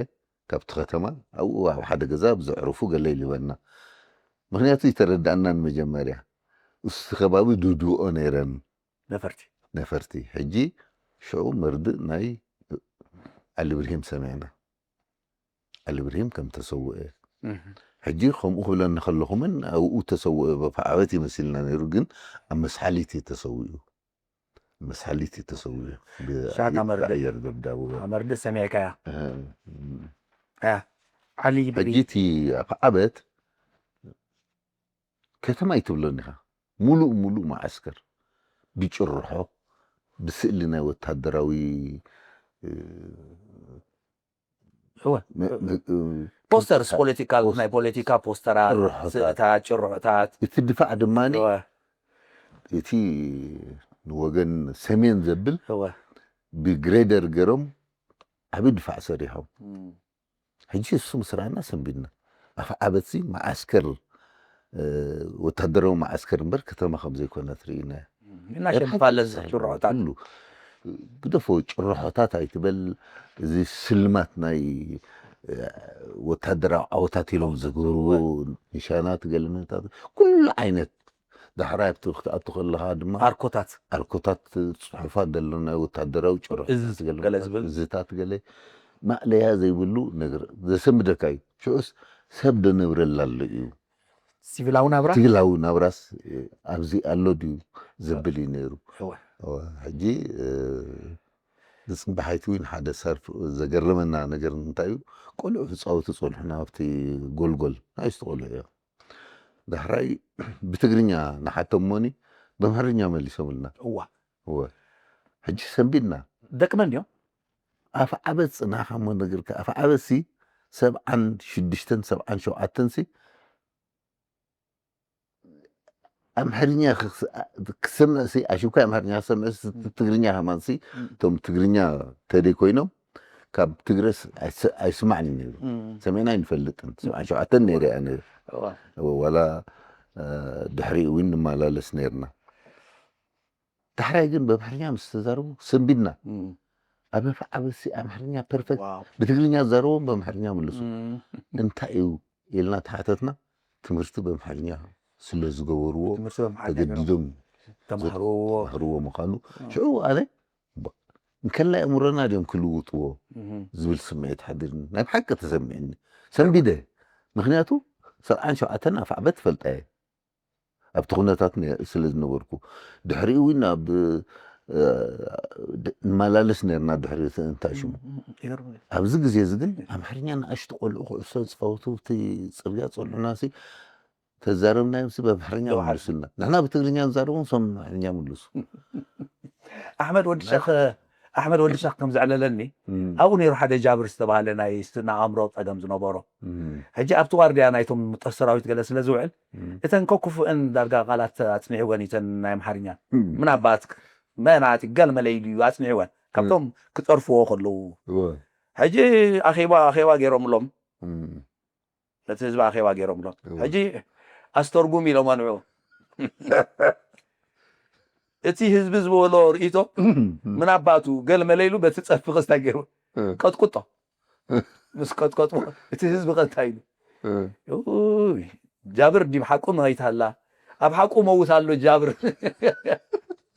ካብቲ ከተማ ኣብኡ ኣብ ሓደ ገዛ ብዘዕርፉ ገለ ይልበና ምክንያቱ ይተረዳእና ንመጀመርያ እስቲ ከባቢ ድድኦ ነይረን ነፈርቲ ነፈርቲ ሕጂ ሽዑ መርድእ ናይ ዓሊ ብርሂም ሰሚዕና ዓሊ ብርሂም ከም ተሰውአ ሕጂ ከምኡ ክብለኒ ከለኹምን ኣብኡ ተሰውአ በፋዓበት ይመሲልና ነይሩ ግን ኣብ መስሓሊት ተሰዊኡ መስሓሊት ተሰዊኡ ብኣየር ደብዳቡ መርድእ ሰሚዕካያ ዓሊ ሕጂ እቲ ኣፍዓበት ከተማ ኣይትብሎን ኢኻ ሙሉእ ሙሉእ መዓስከር ብጭርሖ ብስእሊ ናይ ወታደራዊ ፖስተርስ ፖለቲካል ናይ ፖለቲካ ፖስተራት ስእታት ጭርሖታት እቲ ድፋዕ ድማ እቲ ንወገን ሰሜን ዘብል ብግሬደር ገይሮም ዓብዪ ድፋዕ ሰሪሖም ሕጂ እሱ ምስ ረኣና ሰንቢድና ኣፍዓበትሲ መዓስከር ወታደራዊ መዓስከር እምበር ከተማ ከም ዘይኮነት ርኢና እናሸንፋለ ዝጭርሖታት ኩሉ ግደፎ ጭርሖታት ኣይትበል እዚ ስልማት ናይ ወታደራዊ ዓወታት ኢሎም ዝገብርዎ ኒሻናት ገለመታት ኩሉ ዓይነት ዳሕራይ ኣብቲ ክትኣቱ ከለኻ ድማ ኣርኮታት ኣርኮታት ፅሑፋት ዘሎ ናይ ወታደራዊ ጭርሖ እዝታት ገለ ማእለያ ዘይብሉ ነገር ዘሰምደካ እዩ ሽዑስ ሰብ ዶ ነብረላ ኣሎ እዩ ሲቪላዊ ናብራ ሲቪላዊ ናብራስ ኣብዚ ኣሎ ድዩ ዘብል እዩ ነይሩ ሕጂ ንፅባሓይቲ እውን ሓደ ሰርፍ ዘገረመና ነገር እንታይ እዩ? ቆልዑ ክፃወቱ ፀንሑና ኣብቲ ጎልጎል፣ ንኣሽቱ ቆልዑ እዮም። ዳሕራይ ብትግርኛ ንሓቶም እሞኒ፣ በምሕርኛ መሊሶምልና። እዋ እወ። ሕጂ ሰንቢድና። ደቂ መን ድዮም? ኣፍ ዓበት ፅናኻ እሞ ነገርካ፣ ኣፍ ዓበት ሲ ሰብዓን ሽዱሽተን ሰብዓን ሸውዓተን ሲ ኣምሕርኛ ክስ- ክሰምዕ ሲ ኣሽብካ ኣምሕርኛ ክሰምዕ ሲ፣ ትግርኛ ከማን ሲ፣ እቶም ትግርኛ ተደይ ኮይኖም ካብ ትግረስ ኣይስ- ኣይስማዕን ነይሩ። ሰሚዕና ኣይንፈልጥን። ሰብዓን ሸውዓተን ነይረ ኣነ። እዋ ዋላ ድሕሪኡ እውን ንመላለስ ነይርና። ዳሕራይ ግን በምሕርኛ ምስ ተዛረቡ ሰንቢድና። ኣብ ኣፍ ዓበት ሲ ኣምሕርኛ ፐርፌክት፣ ዋው ብትግርኛ ዛረቦም በምሕርኛ ምልሱ። እንታይ እዩ ኢልና ተሓተትና። ትምህርቲ በምሕርኛ ስለ ዝገበርዎ ትምህርቲ በምሓርኛ ገይሮም ተገዲዶም ተማህርዎ ተማህርዎ ምዃኑ። ሽዑ ኣነ ባ- እንከላይ ኣእምሮና ድዮም ክልውጥዎ ዝብል ስምዒት ሓዲርኒ። ናይ ብሓቂ ተሰሚዕኒ። ሰንቢደ። ምክንያቱ ሰብዓን ሸውዓተን ኣፍ ዓበት ትፈልጣ እየ። ኣብቲ ኩነታት ነ- ስለ ዝነበርኩ። ድሕሪኡ እውን ኣብ እ፣ ድ- ንመላለስ ነርና ድሕሪ እቲ እንታይ ሽሙ። ኣብዚ ግዜ እዚ ግን ኣምሓርኛ ንኣሽቱ ቆልዑ ኩዕሶ ዝፃወቱ እቲ ፅርግያ ፀንሑና ሲ ተዛረብናዮም ሲ በምሕርኛ ይውሓድ። ምልሱልና። ንሕና ብትግርኛ ንዛረቦም ሶም ኣምሓርኛ ምልሱ። ኣሕመድ ወዲ ሸኽ ኣሕመድ ወዲ ሸኽ ከም ዘዕለለኒ ኣብኡ ነይሩ ሓደ ጃብር ዝተባሃለ ናይ ስነ ኣእምሮ ፀገም ዝነበሮ። ሕጂ ኣብቲ ዋርድያ ናይቶም ጦር ሰራዊት ገለ ስለ ዝውዕል እተን ከኩፍእን ዳርጋ ቃላት ኣፅኒዕወን እተን ናይ ኣምሓርኛ ምናባት መናት ገል መለይሉ እዩ ኣፅኒዕወን ካብቶም ክፀርፍዎ ከለዉ። ሕጂ ኣኼባ ኣኼባ ገይሮምሎም ነቲ ህዝቢ ኣኼባ ገይሮምሎም ሕጂ ኣስተርጉም ኢሎም ኣንዑ እቲ ህዝቢ ዝበሎ ርእቶ ምናባቱ ገል መለይሉ በቲ ፀርፊ ክስታይ ገይሩ ቀጥቁጦ። ምስ ቀጥቀጥዎ እቲ ህዝቢ ቀንታ ኢሉ ኡይ፣ ጃብር ዲብ ሓቁ መይት ኣላ ኣብ ሓቁ መውት ኣሎ ጃብር።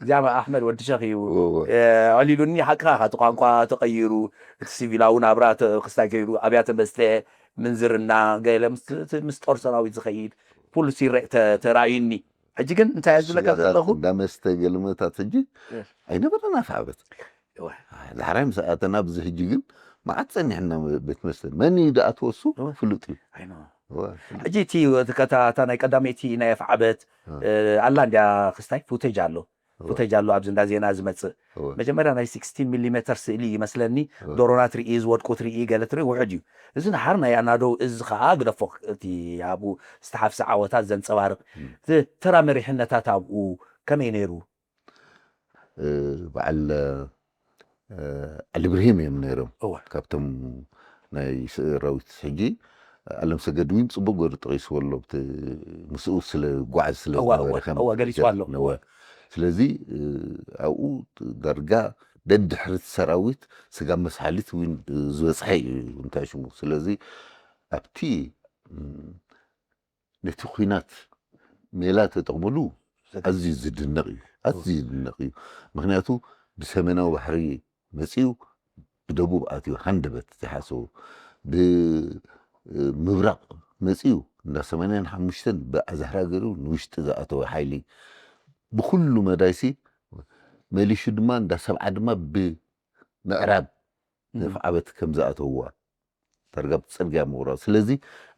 እዚኣ ኣሕመድ ወዲ ሸኽ እዩ ኣዕሊሉኒ። ሓቅኻ እቲ ቋንቋ ተቐይሩ እቲ ሲቪላዊ ናብራ ክስታይ ገይሩ ኣብያተ መስተ ምንዝርና ገለ ምስ ጦር ሰራዊት ዝኸይድ ኩሉ ተራእዩኒ። ሕጂ ግን እንታይ ዝለካ ዘለኹ እንዳመስተ ገልመታት ሕጂ ኣይነበረን ኣፍ ዓበት። ዳሕራይ ምስ ኣተና ኣብዚ ሕጂ ግን መዓት ፀኒሕና ቤት መስተ መን እዩ ደኣ ትወሱ ፍሉጥ እዩ። ሕጂ እቲ እታ ናይ ቀዳመይቲ ናይ ኣፍ ዓበት ኣላ እንዲያ ክስታይ ፉቴጅ ኣሎ ፉቴጅ ኣሎ ኣብዚ እንዳ ዜና ዝመፅእ መጀመርያ ናይ ሲክስቲን ሚሊሜተር ስእሊ ይመስለኒ። ዶሮና ትርኢ ዝወድቁ ትርኢ ገለ ትርኢ ውሕድ እዩ። እዚ ንሓር ናይ ኣናዶው እዚ ከዓ ግደፎ እቲ ኣብኡ ዝተሓፍሰ ዓወታት ዘንፀባርቕ ተራ መሪሕነታት ኣብኡ ከመይ ነይሩ? በዓል ዓሊ ብርሂም እዮም ነይሮም። ካብቶም ናይ ሰራዊት ሕጂ ኣለም ሰገድ እውን ፅቡቅ ገሩ ጠቂስዎ ኣሎ። ምስኡ ስለ ጓዓዝ ስለ ገሊፅዋ ኣሎ። ስለዚ ኣብኡ ዳርጋ ደድሕሪ ሰራዊት ስጋ መስሓሊት እውን ዝበፅሐ እዩ እንታይ ሽሙ። ስለዚ ኣብቲ ነቲ ኲናት ሜላ ተጠቕምሉ ኣዝዩ ዝድነቕ እዩ። ኣዝዩ ዝድነቕ እዩ። ምክንያቱ ብሰሜናዊ ባሕሪ መፂኡ ብደቡብ ኣትዩ ሃንደበት ዘይሓሰቡ ብምብራቕ መፂኡ እንዳ ሰማንያን ሓሙሽተን ብኣዛህራ ገይሩ ንውሽጢ ዝኣተወ ሓይሊ ብኩሉ መዳይሲ መሊሹ ድማ እንዳ ሰብዓ ድማ ብምዕራብ ነፍዓበት ከም ዝኣተውዋ ዳርጋ ብፅርግያ ምቑራፅ። ስለዚ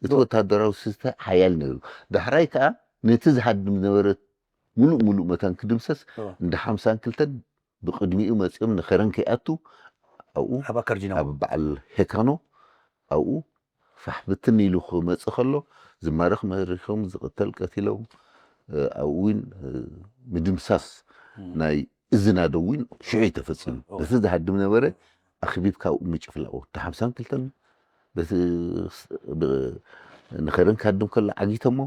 እቲ ወታደራዊ ስስተ ሓያል ነይሩ። ዳሕራይ ከዓ ነቲ ዝሃድም ዝነበረ ሙሉእ ሙሉእ መታን ክድምሰስ እንዳ ሓምሳን ክልተን ብቕድሚኡ መፂኦም ንኸረን ከይኣቱ ኣብኡ ኣብ ኣከርጂኖም ኣብ በዓል ሄካኖ ኣብኡ ፋሕ ብትን ኢሉ ክመፅእ ከሎ ዝማረኽ መሪኾም ዝቕተል ቀቲሎም ኣብኡ እውን ምድምሳስ ናይ እዚ ናደው እውን ሽዑ እዩ ተፈፂሙ። በቲ ዝሃድም ነበረ ኣኽቢብካ ኣብኡ ምጭፍላቑ እቲ ሓምሳን ክልተን በቲ ንኸረን ካድም ከሎ ዓጊቶሞ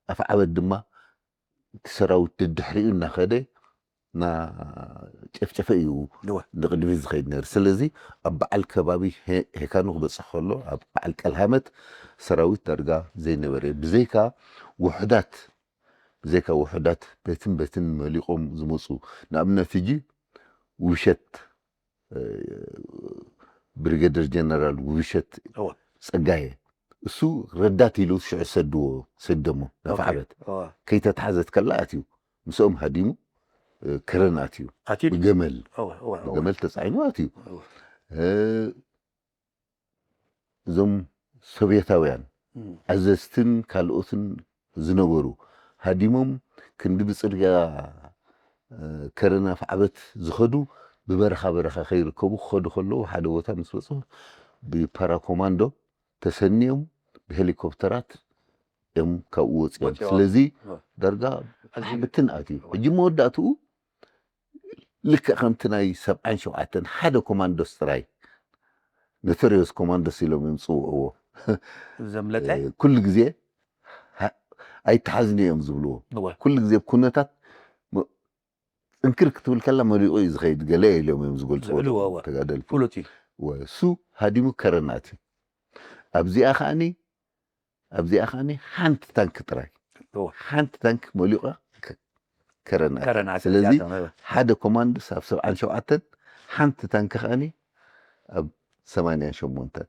ብኣፍዓበት ድማ እቲ ሰራዊት ድድሕሪኡ እናኸደ እናጨፍጨፈ እዩ ንቕድሚት ዝኸይድ ነይሩ። ስለዚ ኣብ በዓል ከባቢ ሄካኑ ክበፅሕ ከሎ ኣብ በዓል ቀልሃመት ሰራዊት ዳርጋ ዘይነበረ ብዘይካ ውሑዳት ብዘይካ ውሑዳት በትን በትን መሊቖም ዝመፁ ንኣብነት ሕጂ ውብሸት ብሪገደር ጀነራል ውብሸት ፀጋየ እሱ ረዳት ኢሉ ሽዑ ሰድዎ ሰደሞ ናብ ዓበት ከይተትሓዘት ከላ ኣትዩ ምስኦም ሃዲሙ ከረን ኣትዩ። ኣትዩ ድዩ? ብገመል እወ፣ እወ፣ እወ። ብገመል ተጻዒኑ ኣትዩ። እወ። እዞም ሶቪየታውያን እም። ኣዘዝትን ካልኦትን ዝነበሩ ሃዲሞም ክንዲ ብጽርግያ ከረን ኣፍዓበት ዝኸዱ፣ ብበረኻ በረኻ ከይርከቡ ክኸዱ ከለዉ ሓደ ቦታ ምስ በጹ ብፓራኮማንዶ ተሰንዮም ብሄሊኮፕተራት እዮም ካብኡ ወጺኦም። ወጺኦም። ስለዚ እወ። ዳርጋ ኣዝዩ ብትን ኣትዩ። ሕጂ መወዳእትኡ ልክዕ ከምቲ ናይ ሰብዓን ሸውዓተን ሓደ ኮማንዶስ ጥራይ፣ ኖቶሪዮስ ኮማንዶስ ኢሎም እዮም ዝጽውዕዎ። ዘምለጠ ኩሉ ግዜ ሃ- ኣይተሓዝኒ እዮም ዝብልዎ። እወ። ኩሉ ግዜ ኩነታት ም- ጥንክር ክትብል ከላ መሊቑ እዩ ዝኸይድ፣ ገለ ኢሎም እዮም ዝገልፅዎ ዝዕልዎ፣ እወ። ተጋደልቲ። ፍሉጥ እዩ። እወ፣ እሱ ሃዲሙ ከረን ኣትዩ። ኣብዚኣ ከዓኒ ኣብዚኣ ከዓኒ ሓንቲ ታንክ ጥራይ እወ። ሓንቲ ታንክ መሊቑ ከረን ኣትዩ። ከረን ኣትዩ። ስለዚ እዚኣቶም፣ እወ። ሓደ ኮማንዶስ ኣብ ሰብዓን ሸውዓተን ሓንቲ ታንክ ከዓኒ ኣብ ሰማንያን ሸሞንተን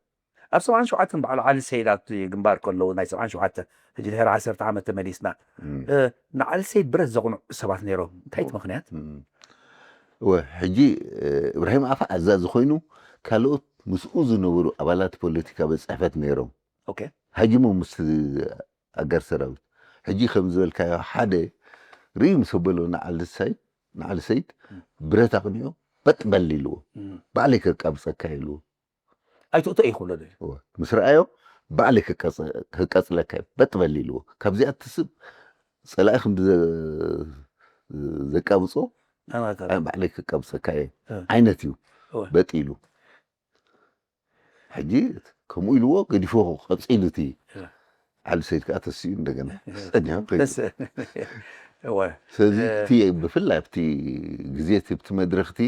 ኣብ ሰብዓን ሸውዓተን በዓል ዓሊ ሰይድ ኣብቲ ግንባር ከለዉ ናይ ሰብዓን ሸውዓተ ሕጂ ድሕሪ ዓሰርተ ዓመት ተመሊስና እም። እ፣ ንዓሊ ሰይድ ብረት ዘቕንዑ ሰባት ነይሮም። እንታይ እቲ ምኽንያት? እም። እወ፣ ሕጂ እ፣ እብራሂም ኣፋ ኣዛዚ ኮይኑ ካልኦት ምስኡ ዝነበሩ ኣባላት ፖለቲካ ቤት ጽሕፈት ነይሮም። ኦኬ። ሃጂሞ ምስ ኣጋር ሰራዊት ሕጂ ከም ዝበልካዮ ሓደ ርኢ ምስ ኣበሎ ንዓሊ ሰይድ ንዓሊ ሰይድ ብረት ኣቕኒዑ በጥ በል ኢልዎ። እም። ባዕለይ ከቃብጸካ ኢልዎ። ኣይትእቶ እዩ ክብሎ ደልዩ። እወ፣ ምስ ረኣዮ ባዕለይ ከቀጽ- ከቃጽለካ እዩ በጥ በል ኢልዎ። ካብዚኣ ትስብ ጸላኢ ክንዲ ዘ- ዘቃብጾ ኣናታ- ኣይ ባዕለይ ከቃብጸካ እየ እ። ዓይነት እዩ እወ። በጥ ኢሉ። ሕጂ ከምኡ ኢልዎ ገዲፎ ቀጺሉ እቲ እ። ዓሊ ሰይድ ከዓ ተሲኡ እንደገና እ። ጸኒሑ ከይዱ። ደስ እወ። ስለዚ እ። እቲ ብፍላይ ኣብቲ ግዜ እቲ ኣብቲ መድረኽ እቲ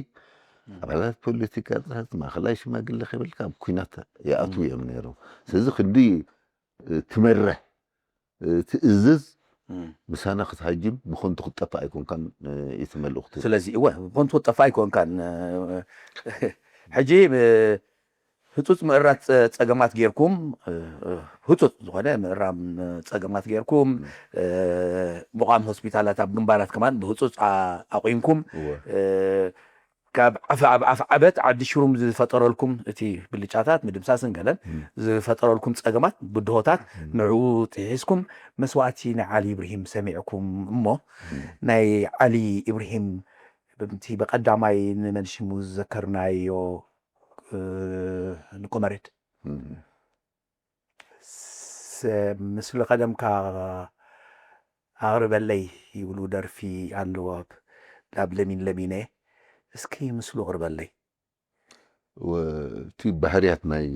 ኣባላት ፖለቲካ ጥራት ማእኸላይ ሽማግለ ከይበልካ ኣብ ኩናት ይኣትዉ እዮም ነይሮም። ስለዚ ክንዲ እ፣ ትመርሕ እ፣ ትእዝዝ እም። ምሳና ክትሃጅም ብኸንቱ ክትጠፍእ ኣይኮንካን እ፣ እቲ መልእኽቱ። ስለዚ እወ ብኸንቱ ክትጠፍእ ኣይኮንካን። እ፣ ሕጂ እ፣ ህጹጽ ምእራት ጸ- ጸገማት ጌርኩም እ፣ እ፣ ህጹጽ ዝኾነ ምእራም ጸገማት ጌርኩም እ፣ ምቋም ሆስፒታላት ኣብ ግንባራት ከማን ብህጹጽ ኣ- ኣቑምኩም እወ። እ፣ ካብ ኣፍ- ኣብ ኣፍዓበት ዓዲ ሽሩም ዝፈጠረልኩም እቲ ብልጫታት ምድምሳስን ገለን እም። ዝፈጠረልኩም ጸገማት ብድሆታት ንዕኡ ጥሒስኩም መስዋእቲ ናይ ዓሊ ኢብርሂም ሰሚዕኩም እሞ ናይ ዓሊ ኢብርሂም ብምቲ ብቀዳማይ ንመን ሽሙ ዝዘከርናዮ እ፣ ንኮመሬድ እም። ስ- ምስሉ ቀደምካ ኣቕርበለይ ይብሉ ደርፊ ኣለዎ ናብ ለሚን ለሚነ እስኪ ምስሉ ኣቕርበለይ። ወ- እቲ ባህርያት ናይ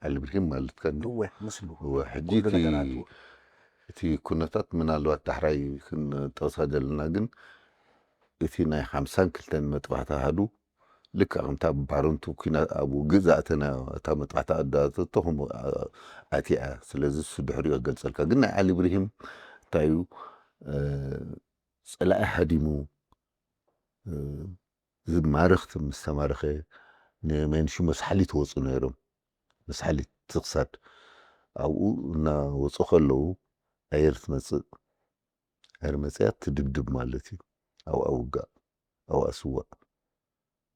ዓሊ ብርሂም ማለትካ እንዲ እወ ምስሉ እወ፣ ሕጂ ኩሉ እቲ ነገራቱ እቲ ኩነታት ምናልባት ዳሕራይ ክንጠቕሳ ዘለና ግን እቲ ናይ ሓምሳን ክልተን መጥባሕቲ ኣሃዱ ልክዕ ከምታ ባረንቱ ኩናት ኣብ ውግእ ዝኣተና እታ መጥባሕቲ ኣዳተቶ ከምኡ ኣትያ። ስለዚ እሱ ድሕሪኡ ክገልጸልካ ግን ናይ ዓሊ ብርሂም እንታይ እዩ ጸላኢ ሃዲሙ ዝማርኽቲ ምስ ተማረኸ ንመንሹ መስሓሊት ወፁ ነይሮም። መስሓሊት ትኽሳድ ኣብኡ እናወፁ ከለዉ ኣየር ትመፅእ። ኣየር መፅያ ትድብድብ ማለት እዩ። ኣብኣ ውጋእ ኣብኣ ስዋእ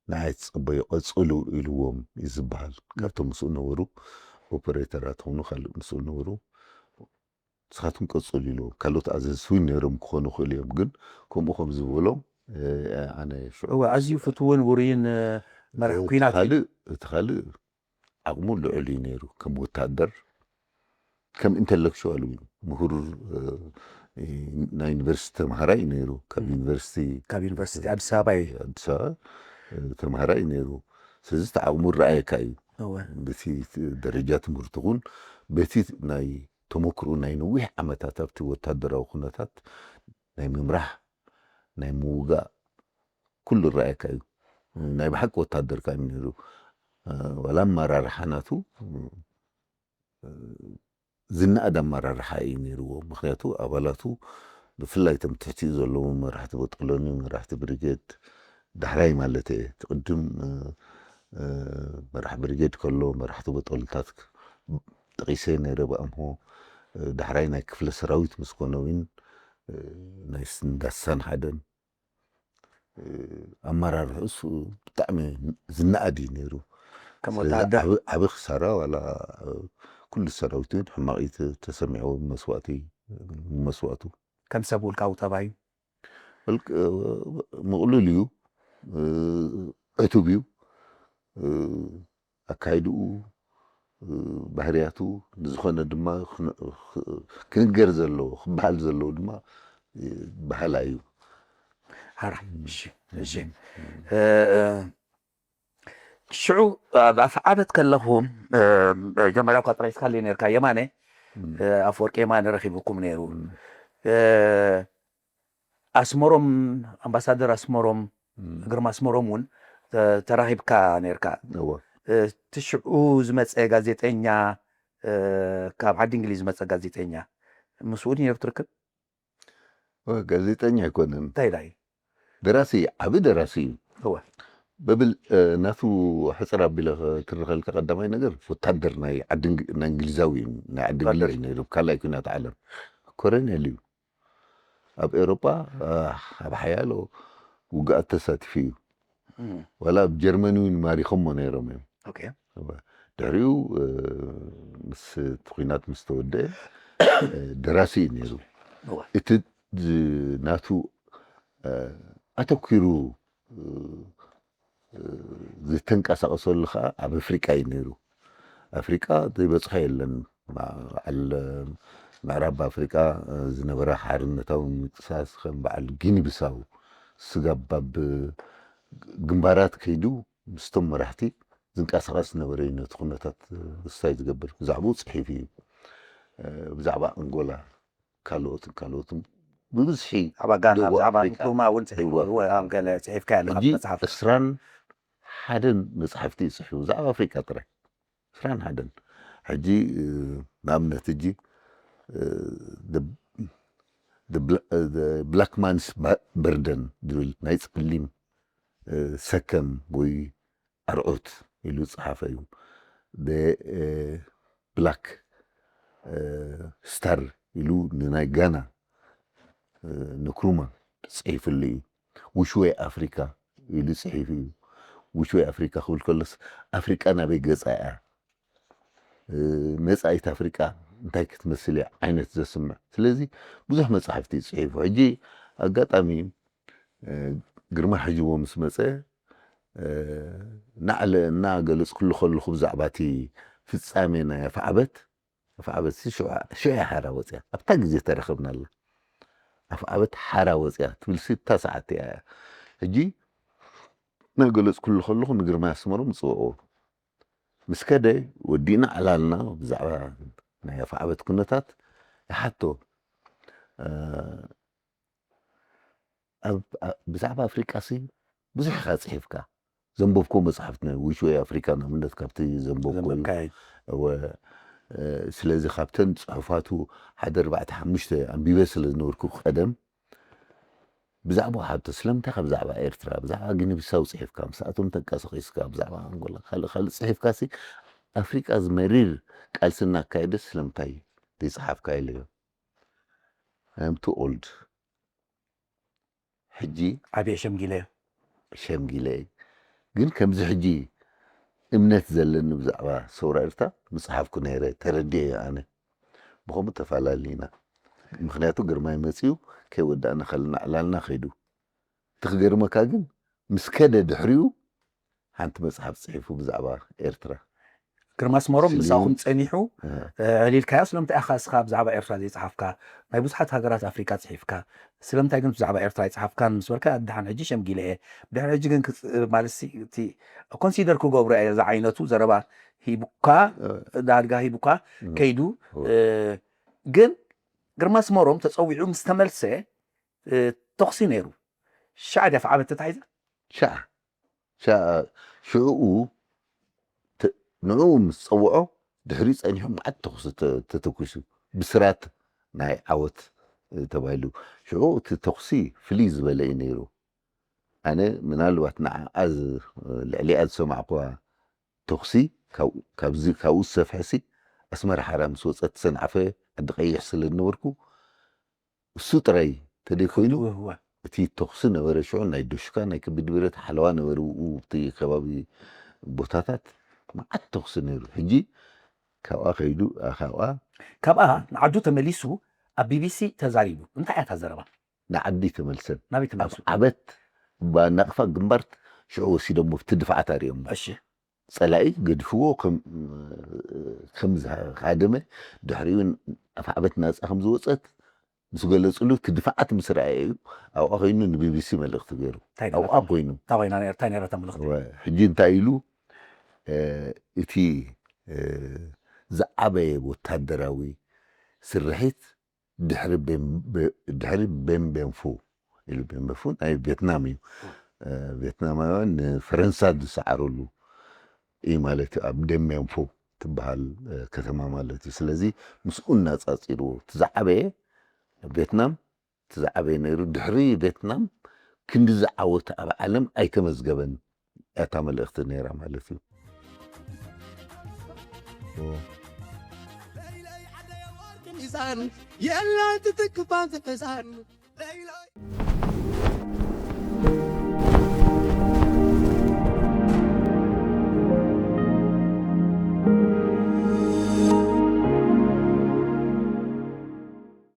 ንዓይ ትፀበዩ ቀፅሉ ኢልዎም እዩ ዝበሃል። ካብቶም ምስኡ ነበሩ ኦፐሬተራት ኾኑ ካልእ ምስኡ ነበሩ ንስኻትኩም ቀፅሉ ኢልዎም። ካልኦት ኣዘዝቲ እውን ነይሮም ክኾኑ ይኽእሉ እዮም ግን ከምኡ ከም ዝበሎም ኣነ ሽዑ እወ ኣዝዩ ፍትውን ውሩይን መራሕ ኩናት እዩ። እቲ ካልእ ዓቕሙ ልዑል እዩ ነይሩ ከም ወታደር ከም ኢንተሌክቹዋል እውን ምሁር ናይ ዩኒቨርሲቲ ተምሃራይ እዩ ነይሩ ካብ ዩኒቨርሲቲ ካብ ዩኒቨርሲቲ ኣዲስ ኣበባ እዩ ኣዲስ ኣበባ ተምሃራይ እዩ ነይሩ ስለዚ እቲ ዓቕሙ ረኣየካ እዩ እወ በቲ ደረጃ ትምህርቲ ኹን በቲ ናይ ተመክሮ ናይ ነዊሕ ዓመታት ኣብቲ ወታደራዊ ኩነታት ናይ ምምራሕ ናይ ምውጋእ ኩሉ ረኣየካ እዩ ናይ ብሓቂ ወታደር ከዓ እዩ ነይሩ ዋላ ኣመራርሓ ናቱ ዝነኣድ ኣመራርሓ እዩ ነይርዎ ምክንያቱ ኣባላቱ ብፍላይ እቶም ትሕቲኡ ዘለዉ መራሕቲ በጦሎኒ መራሕቲ ብሪጌድ ዳሕራይ ማለት እየ ትቅድም መራሕ ብሪጌድ ከሎ መራሕቲ በጦልታት ጠቂሰ ነይረ ብኣምሆ ዳሕራይ ናይ ክፍለ ሰራዊት ምስ ኮነ እውን ናይ ስንዳሳን ሓደን ኣመራርሕኡስ ብጣዕሚ ዝነኣድ እዩ ነይሩ። ከም ስለዚ ወታደር ዓብ- ዓብ ክሳራ ዋላ ኩሉ ሰራዊት እውን ሕማቕ እዩ ተ- ተሰሚዕዎ፣ መስዋእቲ መስዋእቱ ከም ሰብ ውልቃዊ ጠባዩ ምቕሉል እዩ። ዕቱብ እዩ። ኣካይድኡ፣ ባህርያቱ፣ ንዝኾነ ድማ ክንገር ዘለዎ ክበሃል ዘለዎ ድማ በሃላ እዩ። ሓራ እሺ እሺ ሽዑ ኣብ ዓበት ከለኹም መጀመርያ እኳ ጥራይ ስካሊ ነርካ የማነ ኣፍወርቂ የማነ ረኺብኩም ነይሩ። ኣስመሮም ኣምባሳደር ኣስመሮም ግርማ ኣስመሮም እውን ተራኺብካ ነርካ። እቲ ሽዑ ዝመፀ ጋዜጠኛ ካብ ዓዲ እንግሊዝ ዝመፀ ጋዜጠኛ ምስኡ ነይሩ ትርክብ? ጋዜጠኛ ኣይኮነን፣ እንታይ ኢላ እዩ? ደራሲ፣ ዓቢ ደራሲ እዩ። እወ። በብል ናቱ ሕፅር ኣቢለ ክትርኸልካ፣ ቀዳማይ ነገር ወታደር ናይ ዓዲ እንግ- ናይ እንግሊዛዊ እዩ፣ ናይ ዓዲ እንግሊዝ እዩ ነይሩ። ካልኣይ ኩናት ዓለም ኮረኔል እዩ። ኣብ ኤውሮጳ ኣብ ሓያሎ ውግኣት ተሳቲፉ እዩ። ዋላ ኣብ ጀርመን እውን ማሪኾሞ ነይሮም እዮም። ኦኬ። ድሕሪኡ ምስ እቲ ኩናት ምስ ተወደአ ደራሲ እዩ ነይሩ። እወ። እቲ ዝ- ናቱ ኣተኪሩ ዝተንቀሳቐሰሉ ከዓ ኣብ ኣፍሪቃ እዩ ነይሩ። ኣፍሪቃ ዘይበፅሖ የለን። በዓል ምዕራብ ኣፍሪቃ ዝነበረ ሓርነታዊ ምንቅስቃስ ከም በዓል ጊኒ ብሳው፣ ስጋብ ኣብ ግንባራት ከይዱ ምስቶም መራሕቲ ዝንቀሳቐስ ዝነበረ እዩ። ነቲ ኩነታት ስታይ ዝገብር ብዛዕባኡ ፅሒፉ እዩ። ብዛዕባ ኣንጎላ ካልኦትን ካልኦትን ብብዝሒ ብዛዕባ ጋና ደቡብ ብዛዕባ ኣፍሪቃ። ንክሩማ እውን ፅሒፉ እወ። እወ፣ ኣብ ገለ ፅሒፍካ ኣለካ ሕጂ መፅሓፍ ዕስራን ሓደን መፅሓፍቲ እዩ ፅሒፉ ብዛዕባ ኣፍሪቃ ጥራይ። ዕስራን ሓደን። ሕጂ ንኣብነት ሕጂ ብላክ ማንስ በርደን ዝብል ናይ ፀሊም ሰከም ወይ ኣርዑት ኢሉ ዝፀሓፈ እዩ። ብላክ ስታር ኢሉ ንናይ ጋና ንክሩማ ፅሒፍሉ እዩ። ውሽወይ ኣፍሪካ ኢሉ ፅሒፉ እዩ። ውሽወይ ኣፍሪካ ክብል ከሎስ ኣፍሪቃ ናበይ ገፃ እያ፣ መፃኢት ኣፍሪቃ እንታይ ክትመስል እያ ዓይነት ዘስምዕ። ስለዚ ብዙሕ መፅሓፍቲ እዩ ፅሒፉ። ሕጂ ኣጋጣሚ ግርማ ሕጅቦ ምስ መፀ ናዕለ እናገለፅኩሉ ከለኹ ብዛዕባ እቲ ፍፃሜ ናይ ኣፍዓበት ኣፍዓበት ሽዑ እያ ሓራ ወፅያ ኣብታ ግዜ ተረኸብናላ ኣፍዓበት ሓራ ወፅያ ትብል ሲታ ሰዓት እያ። ሕጂ እናገለፅኩሉ ከለኹ ንግርማይ ኣስመሮም ምፅውዕዎ ምስ ከደ ወዲእና ዕላልና ብዛዕባ ናይ ኣፍዓበት ኩነታት ይሓቶ። ብዛዕባ ኣፍሪቃ ሲ ብዙሕ ኢኻ ፅሒፍካ ዘንበብኮ መፅሓፍቲ ናይ ዊች ወይ ኣፍሪካ ንኣብነት ካብቲ ዘንበብኮ እዩ። ዘንበብካዮ እወ ስለዚ ካብተን ፅሑፋቱ ሓደ ኣርባዕተ ሓሙሽተ ኣንቢበ ስለ ዝነበርኩ ቀደም ብዛዕባ ሓቶ ስለምንታይ ካብ ብዛዕባ ኤርትራ ብዛዕባ ግኒ ብሳው ፅሒፍካ ምስኣቶም ተንቀሳቂስካ ብዛዕባ ኣንጎላ ካልእ ካልእ ፅሒፍካ ሲ ኣፍሪቃ ዝመሪር ቃልሲ እናካየደ ስለምንታይ ዘይፀሓፍካ ኢለዮ። I am too old ሕጂ ዓብየ ሸምጊለዮ ሸምጊለ እየ። ግን ከምዚ ሕጂ እምነት ዘለኒ ብዛዕባ ሰውራ ኤርትራ ምፅሓፍኩ ነይረ ተረዲኤ እየ ኣነ። ብኸምኡ ተፈላለዩና። ምክንያቱ ግርማይ መፅዩ ከይወዳእና ከለና ዕላልና ከይዱ። እቲ ክገርመካ ግን ምስ ከደ ድሕሪኡ ሓንቲ መፅሓፍ ፅሒፉ ብዛዕባ ኤርትራ። ግርማ ኣስመሮም ስልዩ- ምሳኹም ፀኒሑ እ፣ ዕሊልካዮ ስለምንታይ ኢኻ እስኻ ብዛዕባ ኤርትራ ዘይፀሓፍካ ናይ ብዙሓት ሃገራት ኣፍሪካ ፅሒፍካ ስለምንታይ ግን ብዛዕባ ኤርትራ ኣይፀሓፍካን ምስ በልካ ድሓን ሕጂ ሸምጊለ እየ ብድሕሪ ሕጂ ግን ክፅ- ማለት ሲ- እቲ ኮንሲደር ክገብሮ እየ ዝዓይነቱ ዘረባ ሂቡካ ዳርጋ ሂቡካ ከይዱ እ፣ ግን ግርማ ኣስመሮም ተፀዊዑ ምስ ተመልሰ እ፣ ተኹሲ ነይሩ ሻዕ ድያ ፍዓበት ተታሒዛ ሻዕ ሻዕ ሽዕኡ ተ- ንዕኡ ምስ ፀውዖ ድሕሪ ፀኒሑ መዓት ተኹሲ ተ- ተተኩሱ ብስራት ናይ ዓወት እ፣ ተባሂሉ ሽዑ እቲ ተኹሲ ፍልይ ዝበለ እዩ ነይሩ። ኣነ ምናልባት ንዓኣ ዝ- ልዕሊኣ ዝሰማዕኩዋ ተኹሲ ካብ- ካብዚ ካብኡ ዝሰፍሐሲ ኣስመራ ሓራ ምስ ወፀት ሰንዓፈ ዓዲ ቀይሕ ስለ ዝነበርኩ እሱ ጥራይ ተደይኮይኑ እወ። እቲ ተኹሲ ነበረ። ሽዑ ናይ ዶሽካ ናይ ከቢድ ብረት ሓለዋ ነበረ። ብኡ ኣብቲ ከባቢ ቦታታት መዓት ተኹሲ ነይሩ። ሕጂ ካብኣ ከይዱ፣ ኣ፣ ካብኣ ካብኣ ንዓዱ ተመሊሱ ኣብ ቢቢሲ ተዛሪቡ። እንታይ እያ እታ ዘረባ? ንዓዲ ተመልሰን ናበይ ኣብ ተመልሱ? ዓበት፣ ባ ናቕፋ ግንባር ሽዑ ወሲዶሞ ኣብቲ ድፍዓት ኣርእዮም። እሺ ጸላኢ ገድፍዎ ከም ከም ዝሃደመ፣ ድሕሪኡ ኣፍዓበት ናጻ ከም ዝወጸት ምስ ገለጽሉ፣ እቲ ድፍዓት ምስ ረኣየ እዩ። ኣብኣ ኮይኑ ንቢቢሲ መልእኽቲ ገይሩ። እንታይ ኣብኣ ነበረ? ኮይኑ እንታይ ኮይና ነር- እንታይ ነራ እታ መልእኽቲ? ወ- ሕጂ እንታይ ኢሉ? እ፣ እቲ እ፣ ዝዓበየ ወታደራዊ ስርሒት ድሕሪ ቤን- ቤ- ድሕሪ ቤንቤንፉ ኢሉ፣ ቤንቤንፉ ናይ ቬትናም እዩ። እ፣ ቬትናማውያን ንፈረንሳ ዝሰዓረሉ እዩ ማለት እዩ። ኣብ ደሜንፎ ትበሃል እ፣ ከተማ ማለት እዩ። ስለዚ ምስኡ እናጻጺርዎ፣ እቲ ዝዓበየ ቬትናም፣ እቲ ዝዓበየ ነይሩ። ድሕሪ ቬትናም ክንዲ ዝዓወተ ኣብ ዓለም ኣይተመዝገበን። እታ መልእኽቲ ነይራ ማለት እዩ። ሚዛን የለን ትትክፋን ትሕዛን ለይለይ